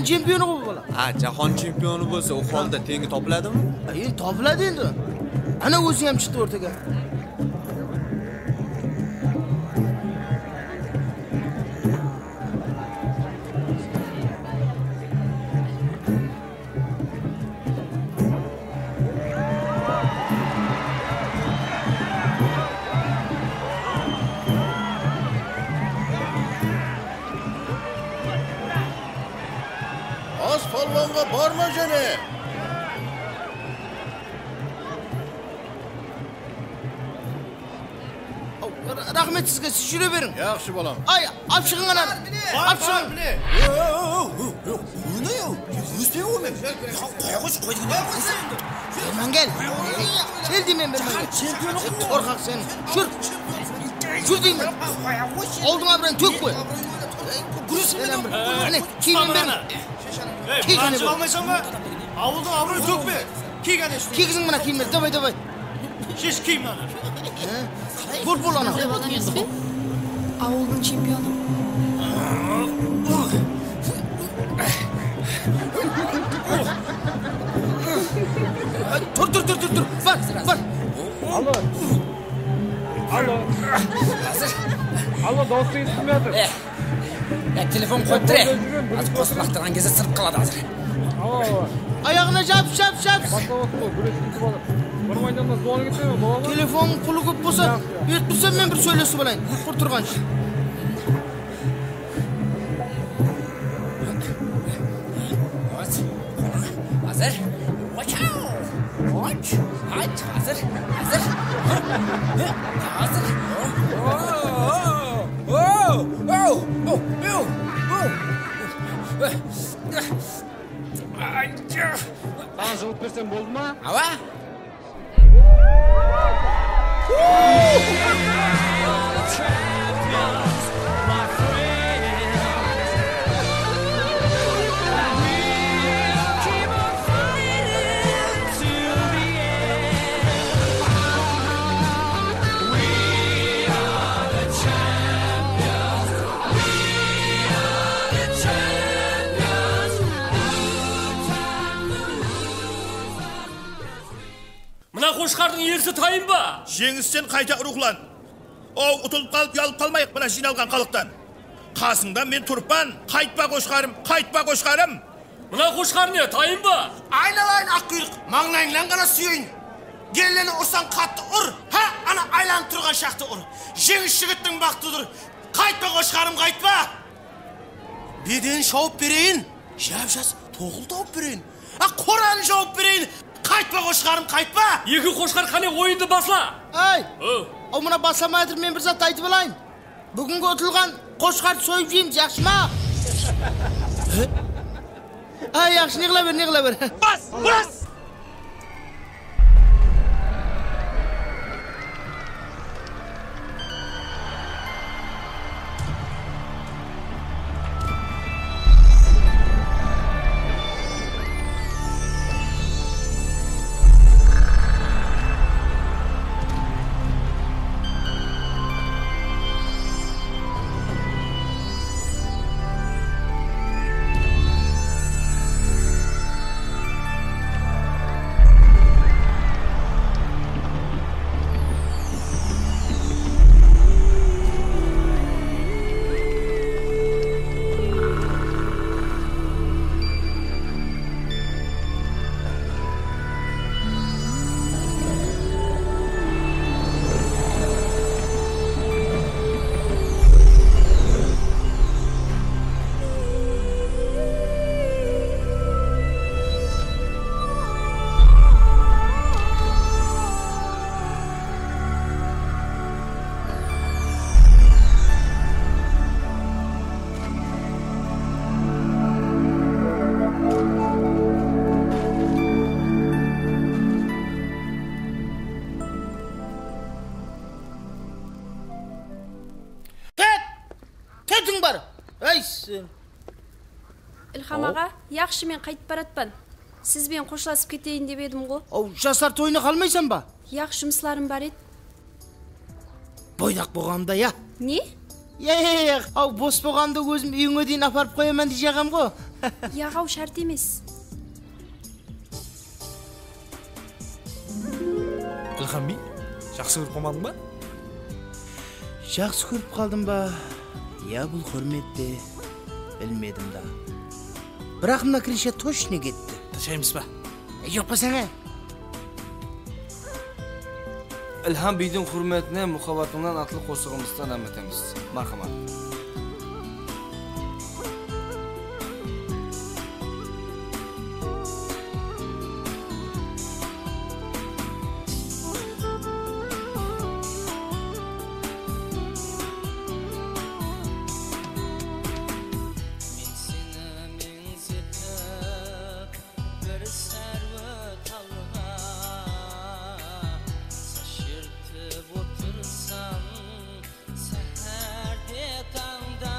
Chempionı ǵo bul bala. Ha, jahon chempionı bolsa, ol holda tengi topıladı ma? Endi topıladı endi. Ana, ózi hám shıqtı ortaǵa. As palwanǵa barma jáne! Ra-, raxmet sizge, siz júre beriń. Yaqshı, balam. Ay, alıp shıǵıń ananı. Alıp shıǵıń. Óne, ózbek omen. Ya, qoya qoyshı, qoy degen. Ermangel, kel deymen, Ermangel. Qorqaq sen. Júr. Júr deymen. Awıldıń abırayın tókpe. Gúresen bir. Áne, kiyimmen beriń. Ey, kiy qáne bul. Awıldıń abırayın tókpe. Kiy qáne. Kiygiziń mına kiyimlerdi, davay, davay. Shesh, kiy mınanı. Bul, bul, ana. Awıldıń chempionı. Tur, tur, tur, tur, tur. Bar, bar. Allo. Allo. Allo, dawıs esitilmey atır. Ya, telefon qoyıp tur, e. Házir qosıq laqtırǵan gezde sınıp qaladı házir. Awa, awa. Ayaǵına jabıs, jabıs, jabıs. Baslap atır ǵoy, bir eki bala. Bir maydannan suwıp ketedi, bola ma? Telefonıń pulı kóp bolsa, berip tursam, men bir sóylesip alayın. Qur turǵanshı. Házir. Watch out! Watch! Watch! Házir! Házir! Házir! Saǵan juwap bersem boldı ma? Awa! Mına qoshqardıń erisi tayın ba? Jeńisten qayta ruwxlan. Ow, utılıp qalıp uyalıp qalmayıq mına jıynalǵan xalıqtan. Qasıńda men turıppan, qaytpa qoshqarım, qaytpa qoshqarım! Mına qoshqar ne, tayın ba? Aynalayın, aqquyrıq, mańlayıńnan ǵana súyeyin. Gelini ursań qattı ur, há, ana aylanıp turǵan shaqtı ur. Jeńis jigittiń baxtıdır. Qaytpa qoshqarım, qaytpa! Beden shawıp bereyin. Jap-jas toǵıl tawıp bereyin. A, qoranı jawıp bereyin. Qaytpa, qoshqarım, qaytpa! Eki qoshqar, qáne, oyındı basla! Áy! Aw, mına baslamay atır, men bir zat aytıp alayın. Búgingi utılǵan qoshqardı soyıp jeymz, yaqshı ma? Áy, yaqshı, ne qıla ber, ne qıla ber. Bas! Bas! Ket! Ketiń bar! Áy, sen! Ilham aǵa, yaqshı, men qaytıp baratpan. Siz benen xoshlasıp keteyin dep edim ǵo. Aw, jaslar toyına qalmaysań ba? Yaq, jumıslarım bar edi. Boydaq bolǵanımda, ya. Ne? Ya, ya, ya, ya. Aw, bos bolǵanımda ózim úyińe deyin aparıp qoyaman deyjaǵam ǵo. Yaǵaw, shárt emes. Ilham biy, jaqsı kórip qalmadıń ba? Jaqsı kórip qaldım ba? Ya bul húrmet pe? Bilmedim da. Biraq mına Krisha tochno ketti. Tashaymız ba? E, joq pa sańa? Ilham biydiń húrmetine Muhabbatıńnan atlı qosıǵımızdı náam etemiz. Marhamat. Men seni meńzetip, bir sárwe talǵa sash shertip otırsam, sáhárde, tańda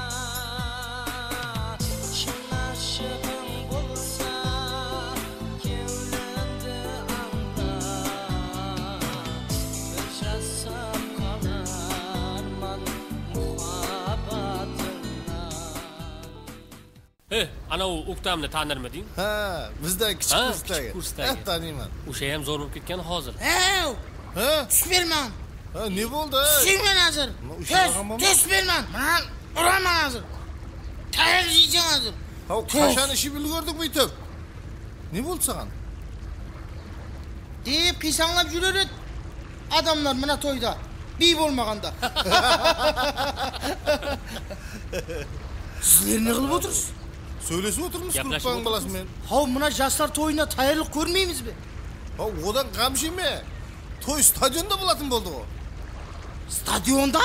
shın ashıǵıń bolsa, kewlimdi ańla, bir jasap qalarman muhabbatıńnan. E, anaw Uktamnı tanırmıdıń? Ha, bizden kichik kursdagi. Ha, kichik kursdagi. Ha, tanıyman. Óshayam zor bolıp ketken hozir. Ew! Ha? Tús berman. Ha, ne boldı? Túseymen házir. Tús, tús berman. Mınan uraman házir. Tayaq jeysań házir. Haw, qashan iship úlgerdiń búytip? Ne boldı saǵan? Dep qıysańlap júrer edi adamlar mına toyda, biy bolmaǵanda. Sizler ne qılıp otırsız? Sóylesip otırmız gruppanıń balası menen. Haw, mına jaslar toyına tayarlıq kórmeymiz be? Haw, odan ǵam jeme. Toy stadionda bolatın boldı ǵo. Stadionda?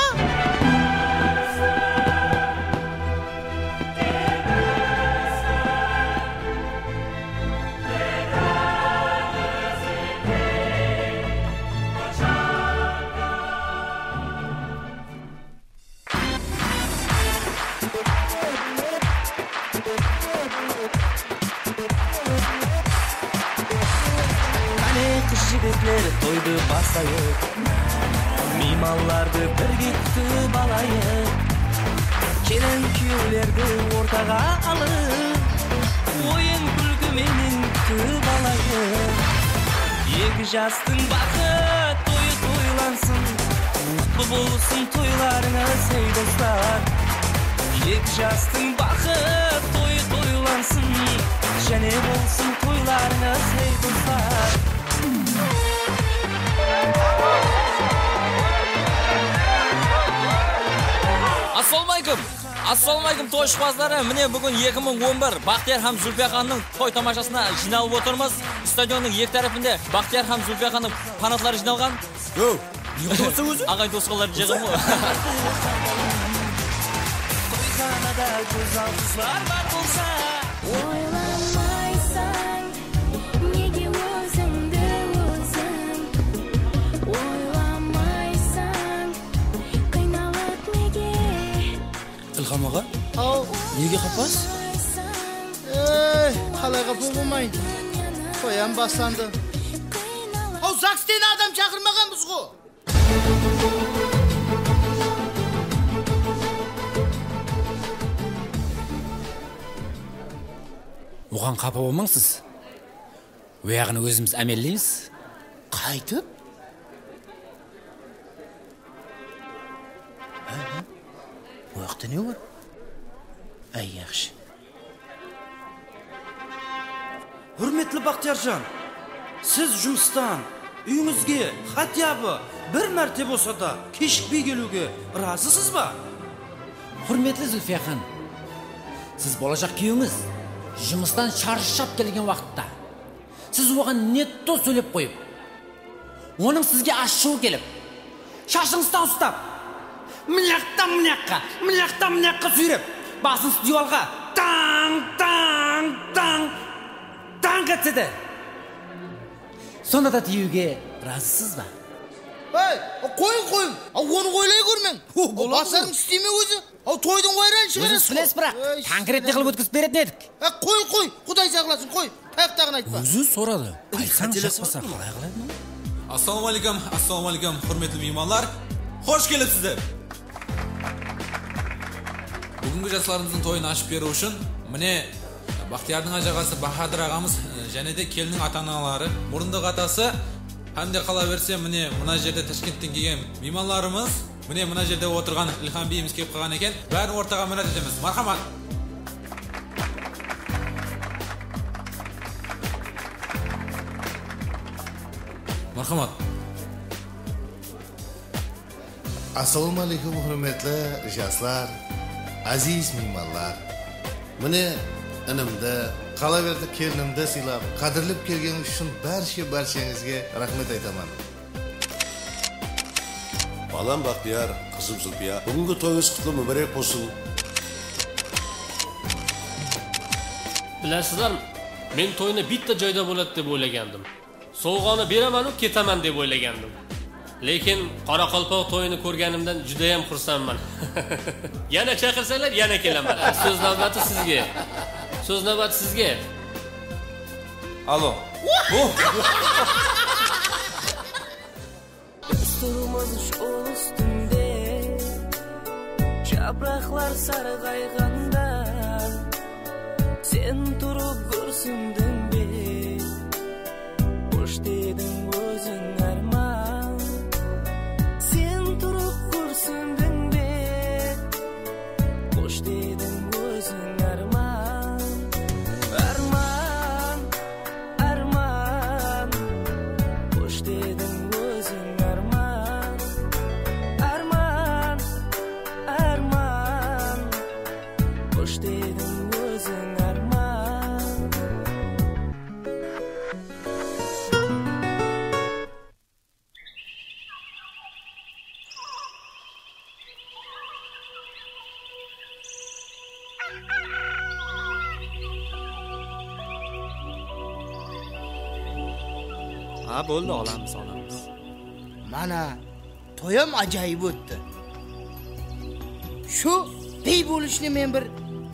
Qáne, qız-jigitler, toydı baslayıq. Miymanlardı birge kútip alayıq. Kelin-kúyewlerdi ortaǵa alıp, oyın-kúlki menen kútip alayıq. Eki jastıń baxıt toyı toylansın, qutlı bolsın toylarıńız, ey, doslar. Eki jastıń baxıt toyı toylansın, jáne bolsın toylarıńız, ey, doslar. Assalawma aleykum! Assalawma aleykum, toy ıshıqpazları! Mine, búgin eki mıń on bir Baxtiyar hám Zulfiyaxannıń toy tamashasına jıynalıp otırmız. Stadionnıń eki tárepinde Baxtiyar hám Zulfiyaxannıń fanatları jıynalǵan. Yow, ne qılıp atırsań ózi? Aǵayin-tuwısqanlardı jıyǵan ǵoy. Toyxanada gózzal qızlar bar bolsa. Oylamaysań, nege ózińdi óziń? Oylamaysań, qıynalıp nege? Ilham aǵa. Haw. Nege qapasız? Ey, qalay qapa bolmayın? Toy hám baslandı. Haw, zagsten adam shaqırmaǵanbız ǵo. Oǵan qapa bolmań siz. Oyaǵın ózimiz ámeleymiz. Qaytıp? Oyaqta ne bar? Áy, yaqshı. Húrmetli Baxtiyarjan, siz jumıstan úyińizge xatya bı bir márte bolsa da keshikpey keliwge ırazısız ba? Húrmetli Zulfiyaxan, siz bolajaq kúyewińiz jumıstan sharshap kelgen waqıtta siz oǵan ne to sóylep qoyıp, onıń sizge ashıwı kelip, shashıńızdan ustap, mıyaqtan mıyaqqa, mıyaqtan mıyaqqa súyrep, basıńızdı diywalǵa tań-tań-tań, tań etse de, sonda da tiyiwge ırazısız ba? Ey, qoyıń, qoyıń. A, onı oylay kórmeń. Baslarıń isley me ózi? Aw, toydıń wayranın shıǵarasız. Ózińiz bilesiz, biraq, tańkirette qılıp ótkizip beretin edik. Á, qoy, qoy, Quday saqlasın, qoy. Tayaqtaǵın aytpa. Ózi soradı. Aytsań, jaqpasa, qalay qaladı? Assalawma aleykum, assalawma aleykum, húrmetli miymanlar. Xosh kelipsizler. Búgingi jaslarımızdıń toyın ashıp beriw ushın, mine, Baxtiyardıń ájaǵası Bahadır aǵamız, e, jáne de kelinniń ata-anaları, murındıq atası hám de qalaberse, mine, mına jerde Tashkentten kelgen miymanlarımız, mine, mına jerde otırǵan Ilham biyimiz kelip qalǵan eken. Bárin ortaǵa mirát etemiz. Marhamat! Marhamat! Assalawma áleykum, húrmetli jaslar, áziz miymanlar. Mine, inimdi, qalaberdi kelinimdi sıylap, qádirlep kelgenińiz ushın bárshe-bársheńizge raxmet aytaman. Balam Baxtiyar, qızım Zulpiya, búgingi toyıńız qutlı múbárek bolsın. Bilasizlarmi, men toyni bitta joyda boladı dep o'ylagandim. Sovg'ani beraman-u ketaman dep o'ylagandim. Lekin qoraqalpoq to'yini ko'rganimdan judayam xursandman. Yana chaqirsanglar, yana kelaman. So'z navbati sizga. So'z navbati sizga. Alo. Biz turmız jol ústinde, japraqlar sarǵayǵanda, sen turıp gúrsindiń be? Xosh dediń óziń, árman, sen turıp gúrsindiń be? Xosh dediń óziń, árman, árman, árman. Xosh dediń óziń, árman, árman, árman. Xosh dediń óziń, árman. Ha, bo'ldi, olamiz, olamiz. Mana, toyam ajayıp ótti. Shu biy bolishni men bir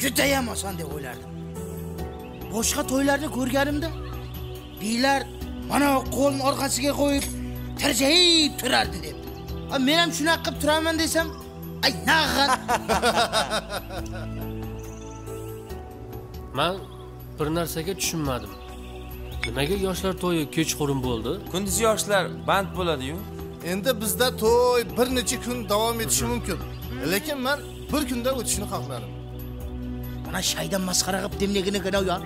judayam oson dep o'ylardim. Boshqa toylarni ko'rganimda, biylar mana qolin orqasiga qo'yib, tirjayib turardi dep. A, men ham shunaqa qilib turaman desam, ay, nag'an. Men bir narsaga tushunmadim. Nimaga yoshlar to'yi kechqurun bo'ldi? Kunduz yoshlar band bo'ladi-yu. Endi bizda to'y bir necha kun davom etishi mumkin. Lekin men bir kunda o'tishini xohladim. Mana shaydan masxara qilib demlegini ganaw ya.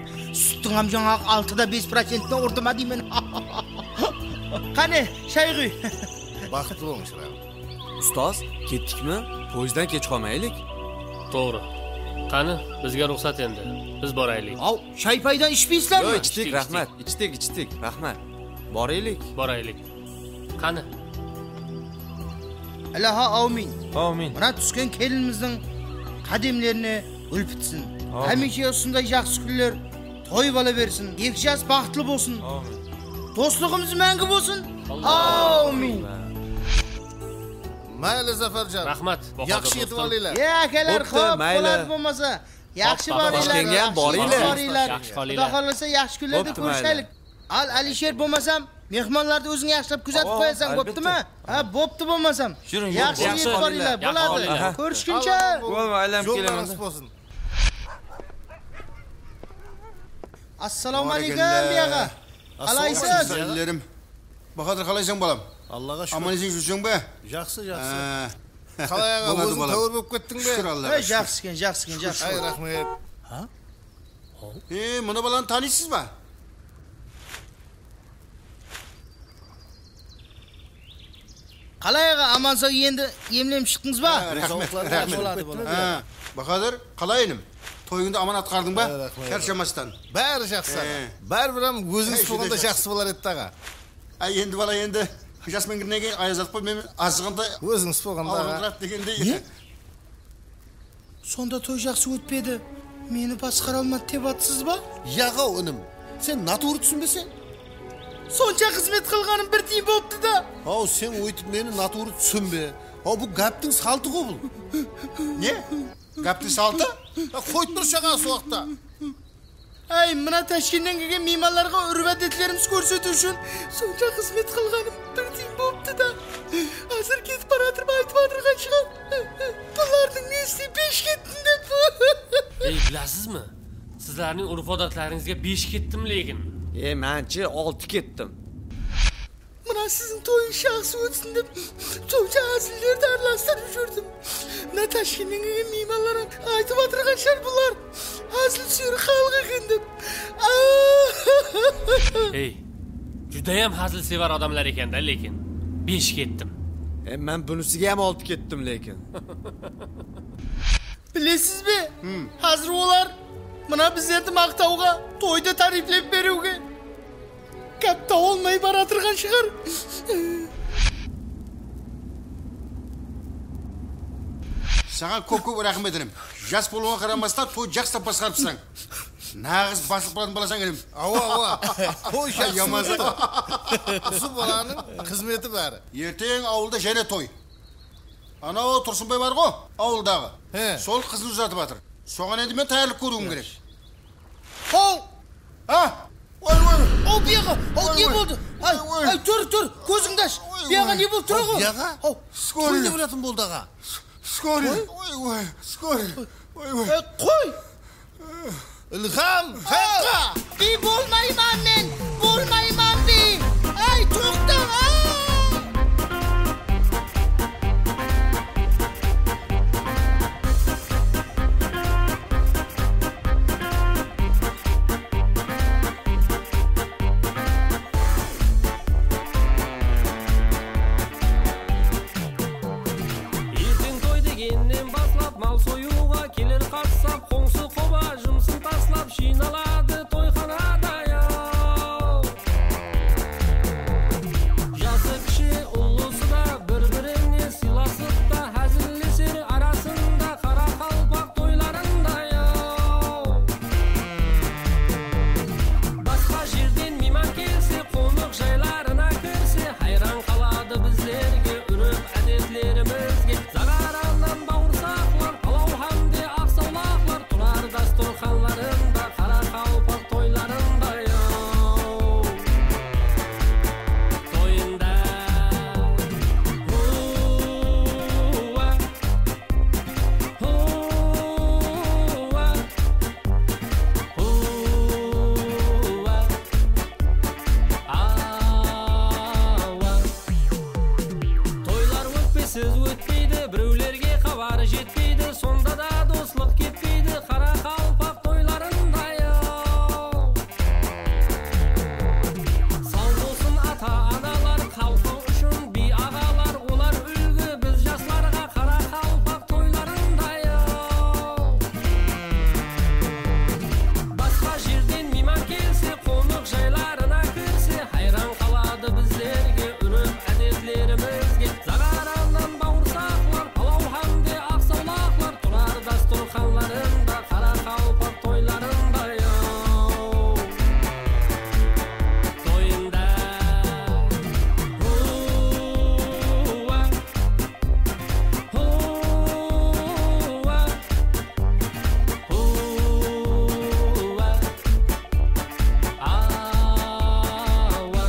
Suttiń ham jańaǵı altı da bes procentini urdı ma deymen. Qáne, shay quy. Baxtli bolıń, shırayım. Ustoz, ketdikmi? Poezddan kech qolmaylik. To'g'ri. Qani, bizga ruxsat endi. Biz boraylik. Aw, shay-paydan ishpaysizlarmi? Yo'q, ichdik, raxmat. Ichdik, ichdik, raxmat. Boraylik. Boraylik. Qani. Iloho, amin. Amin. Mına túsken kelinimizdiń qádemlerine gúl pitsin. Amin. Hámiyshe usınday jaqsı kúnler toyıp ala bersin. Eki jas baxıtlı bolsın. Amin. Doslıǵımız máńgi bolsın. Amin. Mayli, Zafarjan. Raxmat, Bahodir dostım. Yaqshı etip alaylar. E, akalar, xo'p, boladı bolmasa. Yaqshı boraylar. Toshkentge ham boraylar. Yaqshı qolaylar. Xudo xohlasa, yaqshı kunlarda ko'rishaylik. Al, Alisher, bolmasam, mehmonlardı o'zing yaxshilab kuzatib qo'yasan, bo'ptimi? Ha, bo'pti, bolmasam. Yaqshı etip boringlar, boladı. Ko'rishguncha. Aylanib kelaman. Assalawma aleykum, biyaǵa. Qalaysiz? Ellerim. Bahadır, qalaysań, balam? Allaǵa shúkir. Aman-esen júrseń be? Jaqsı, jaqsı. Qalay, aǵa, óziń táwir bolıp kettiń be? Shúkir, Allaǵa shúkir. Jaqsı eken, jaqsı eken, jaqsı. Ay, raxmet. Ha? E, mına balanı tanıysız ba? Qalay, aǵa, aman-saw endi emlenip shıqtıńız ba? Ha, raxmet, raxmet. Boladı, boladı. Ha, Bahadır, qalay, inim? Toyıńdı aman atqardıń ba? Ha, raxmet. Sharshamastan. Bári jaqsı, aǵa. Báribir hám ózińiz bolǵanda jaqsı bolar edi, aǵa. Ay, endi, bala, endi jas mingennen keyin ayazladı ǵoy, men azǵantay. Ózińiz bolǵanda, aǵa. Awırıraq degendey. Ne? Sonda toy jaqsı ótpedi, meni basqara almadı dep atırsız ba? Yaq-aw, inim, sen natuwrı túsinbeseń. Sonsha xızmet qılǵanım bir tiyin bolıptı da. Aw, sen óytip meni natuwrı túsinbe. Aw, bul gáptiń saltı ǵo bul. Ne? Gáptiń saltı? Ya, qoyıp turshı, aǵa, usı waqıtta. Áy, mına Tashkentten kelgen miymanlarǵa úrp-ádetlerimizdi kórsetiw ushın sonsha xızmet qılǵanım bir tiyin bolıptı da. Házir ketip baratırıp aytıp atırǵan shıǵar. Bulardıń nesine pesh kettim dep. Ey, bilasizmi? Sizlerniń úrp-odatlarıńızǵa besh kettim lekin. E, men she altı kettim. Mına siziń toyıńız jaqsı ótsin dep, toyda házillerdi aralastırıp júrdim. Mına Tashkentten kelgen miymanlar hám aytıp atırǵan shıǵar bular házilsúyer xalıq eken dep. Ey, júdayam házilsevar adamlar eken-dá lekin. Besh kettim. E, men bunisiga hám altı kettim lekin. Bilesiz be? Házir olar mına bizlerdi maqtawǵa, toydı táriyplep beriwge gáp tawa almay baratırǵan shıǵar. Saǵan kóp-kóp raxmet, inim. Jas bolıwıńa qaramastan, toy jaqsılap basqarıpsań. Naǵız baslıqlardıń balasań, inim. Awa, awa. Toy jaqsı ótti. Usı balanıń xızmeti bári. Erteń awılda jáne toy. Anaw Tursınbay bar ǵo, awıldaǵı. He. Sol qızın uzatıp atır. Soǵan endi men tayarlıq kóriwim kerek. Haw! A! Oy, oy! Haw, buyaǵa! Haw, ne boldı? Ay, ay, tur, tur, kózińdi ash! Buyaǵa ne bolıp tur ǵo? Buyaǵa? Haw, toy ne bolatın boldı, aǵa? Skory! Oy, oy! Skory! Oy, oy! Qoy! Ilham, qayaqqa? Biy bolmayman men, bolmayman biy! Ay, toqta, a! Erteń toy degennen baslap, mal soyıwǵa keler qassap, qońsı-qoba jumısın taslap, jıynaladı toyxanada-yaw. Jası-kishi, ullısı da bir-birine sıylasıp ta házilleser arasında qaraqalpaq toylarında-yaw. Basqa jerden miyman kelse, qonaq jaylarına kirse, hayran qaladı bizlerge, úrp-ádetlerimizge. Zaǵarannan bawırsaqlar, palaw hám de aqsawlaqlar turar dasturxanlarında, qaraqalpaq toylarında-yaw. Toyında. Huwa. Huwa. Huwa. Awa. Toylar ótpesiz ótpeydi, birewlerge xabar jetpeydi, sonda da doslıq ketpeydi, qaraqalpaq toylarında-yaw. Saw bolsın ata-analar, xalqı ushın biy aǵalar, olar úlgi biz jaslarǵa, qaraqalpaq toylarında-yaw. Basqa jerden miyman kelse, qonaq jaylarına kirse, hayran qaladı bizlerge, úrp-ádetlerimizge. Zaǵarannan bawırsaqlar, palaw hám de aqsawlaqlar turar dasturxanlarında, qaraqalpaq toylarında-yaw. Toyında. Huwa. Huwa. Huwa. Awa.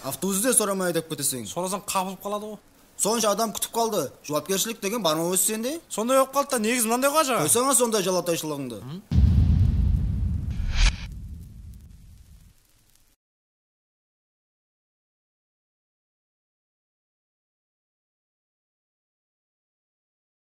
Avtobusdı da soramay aydap keteseń. Sorasam, qapılıp qaladı ǵo. Sonsha adam kútip qaldı. Juwapkershilik degen bar ma ózi sende? Sonday bolıp qaldı da, negizi mınanday ǵo, ajaǵa. Qoysańa sonday jalatayshılıǵıńdı.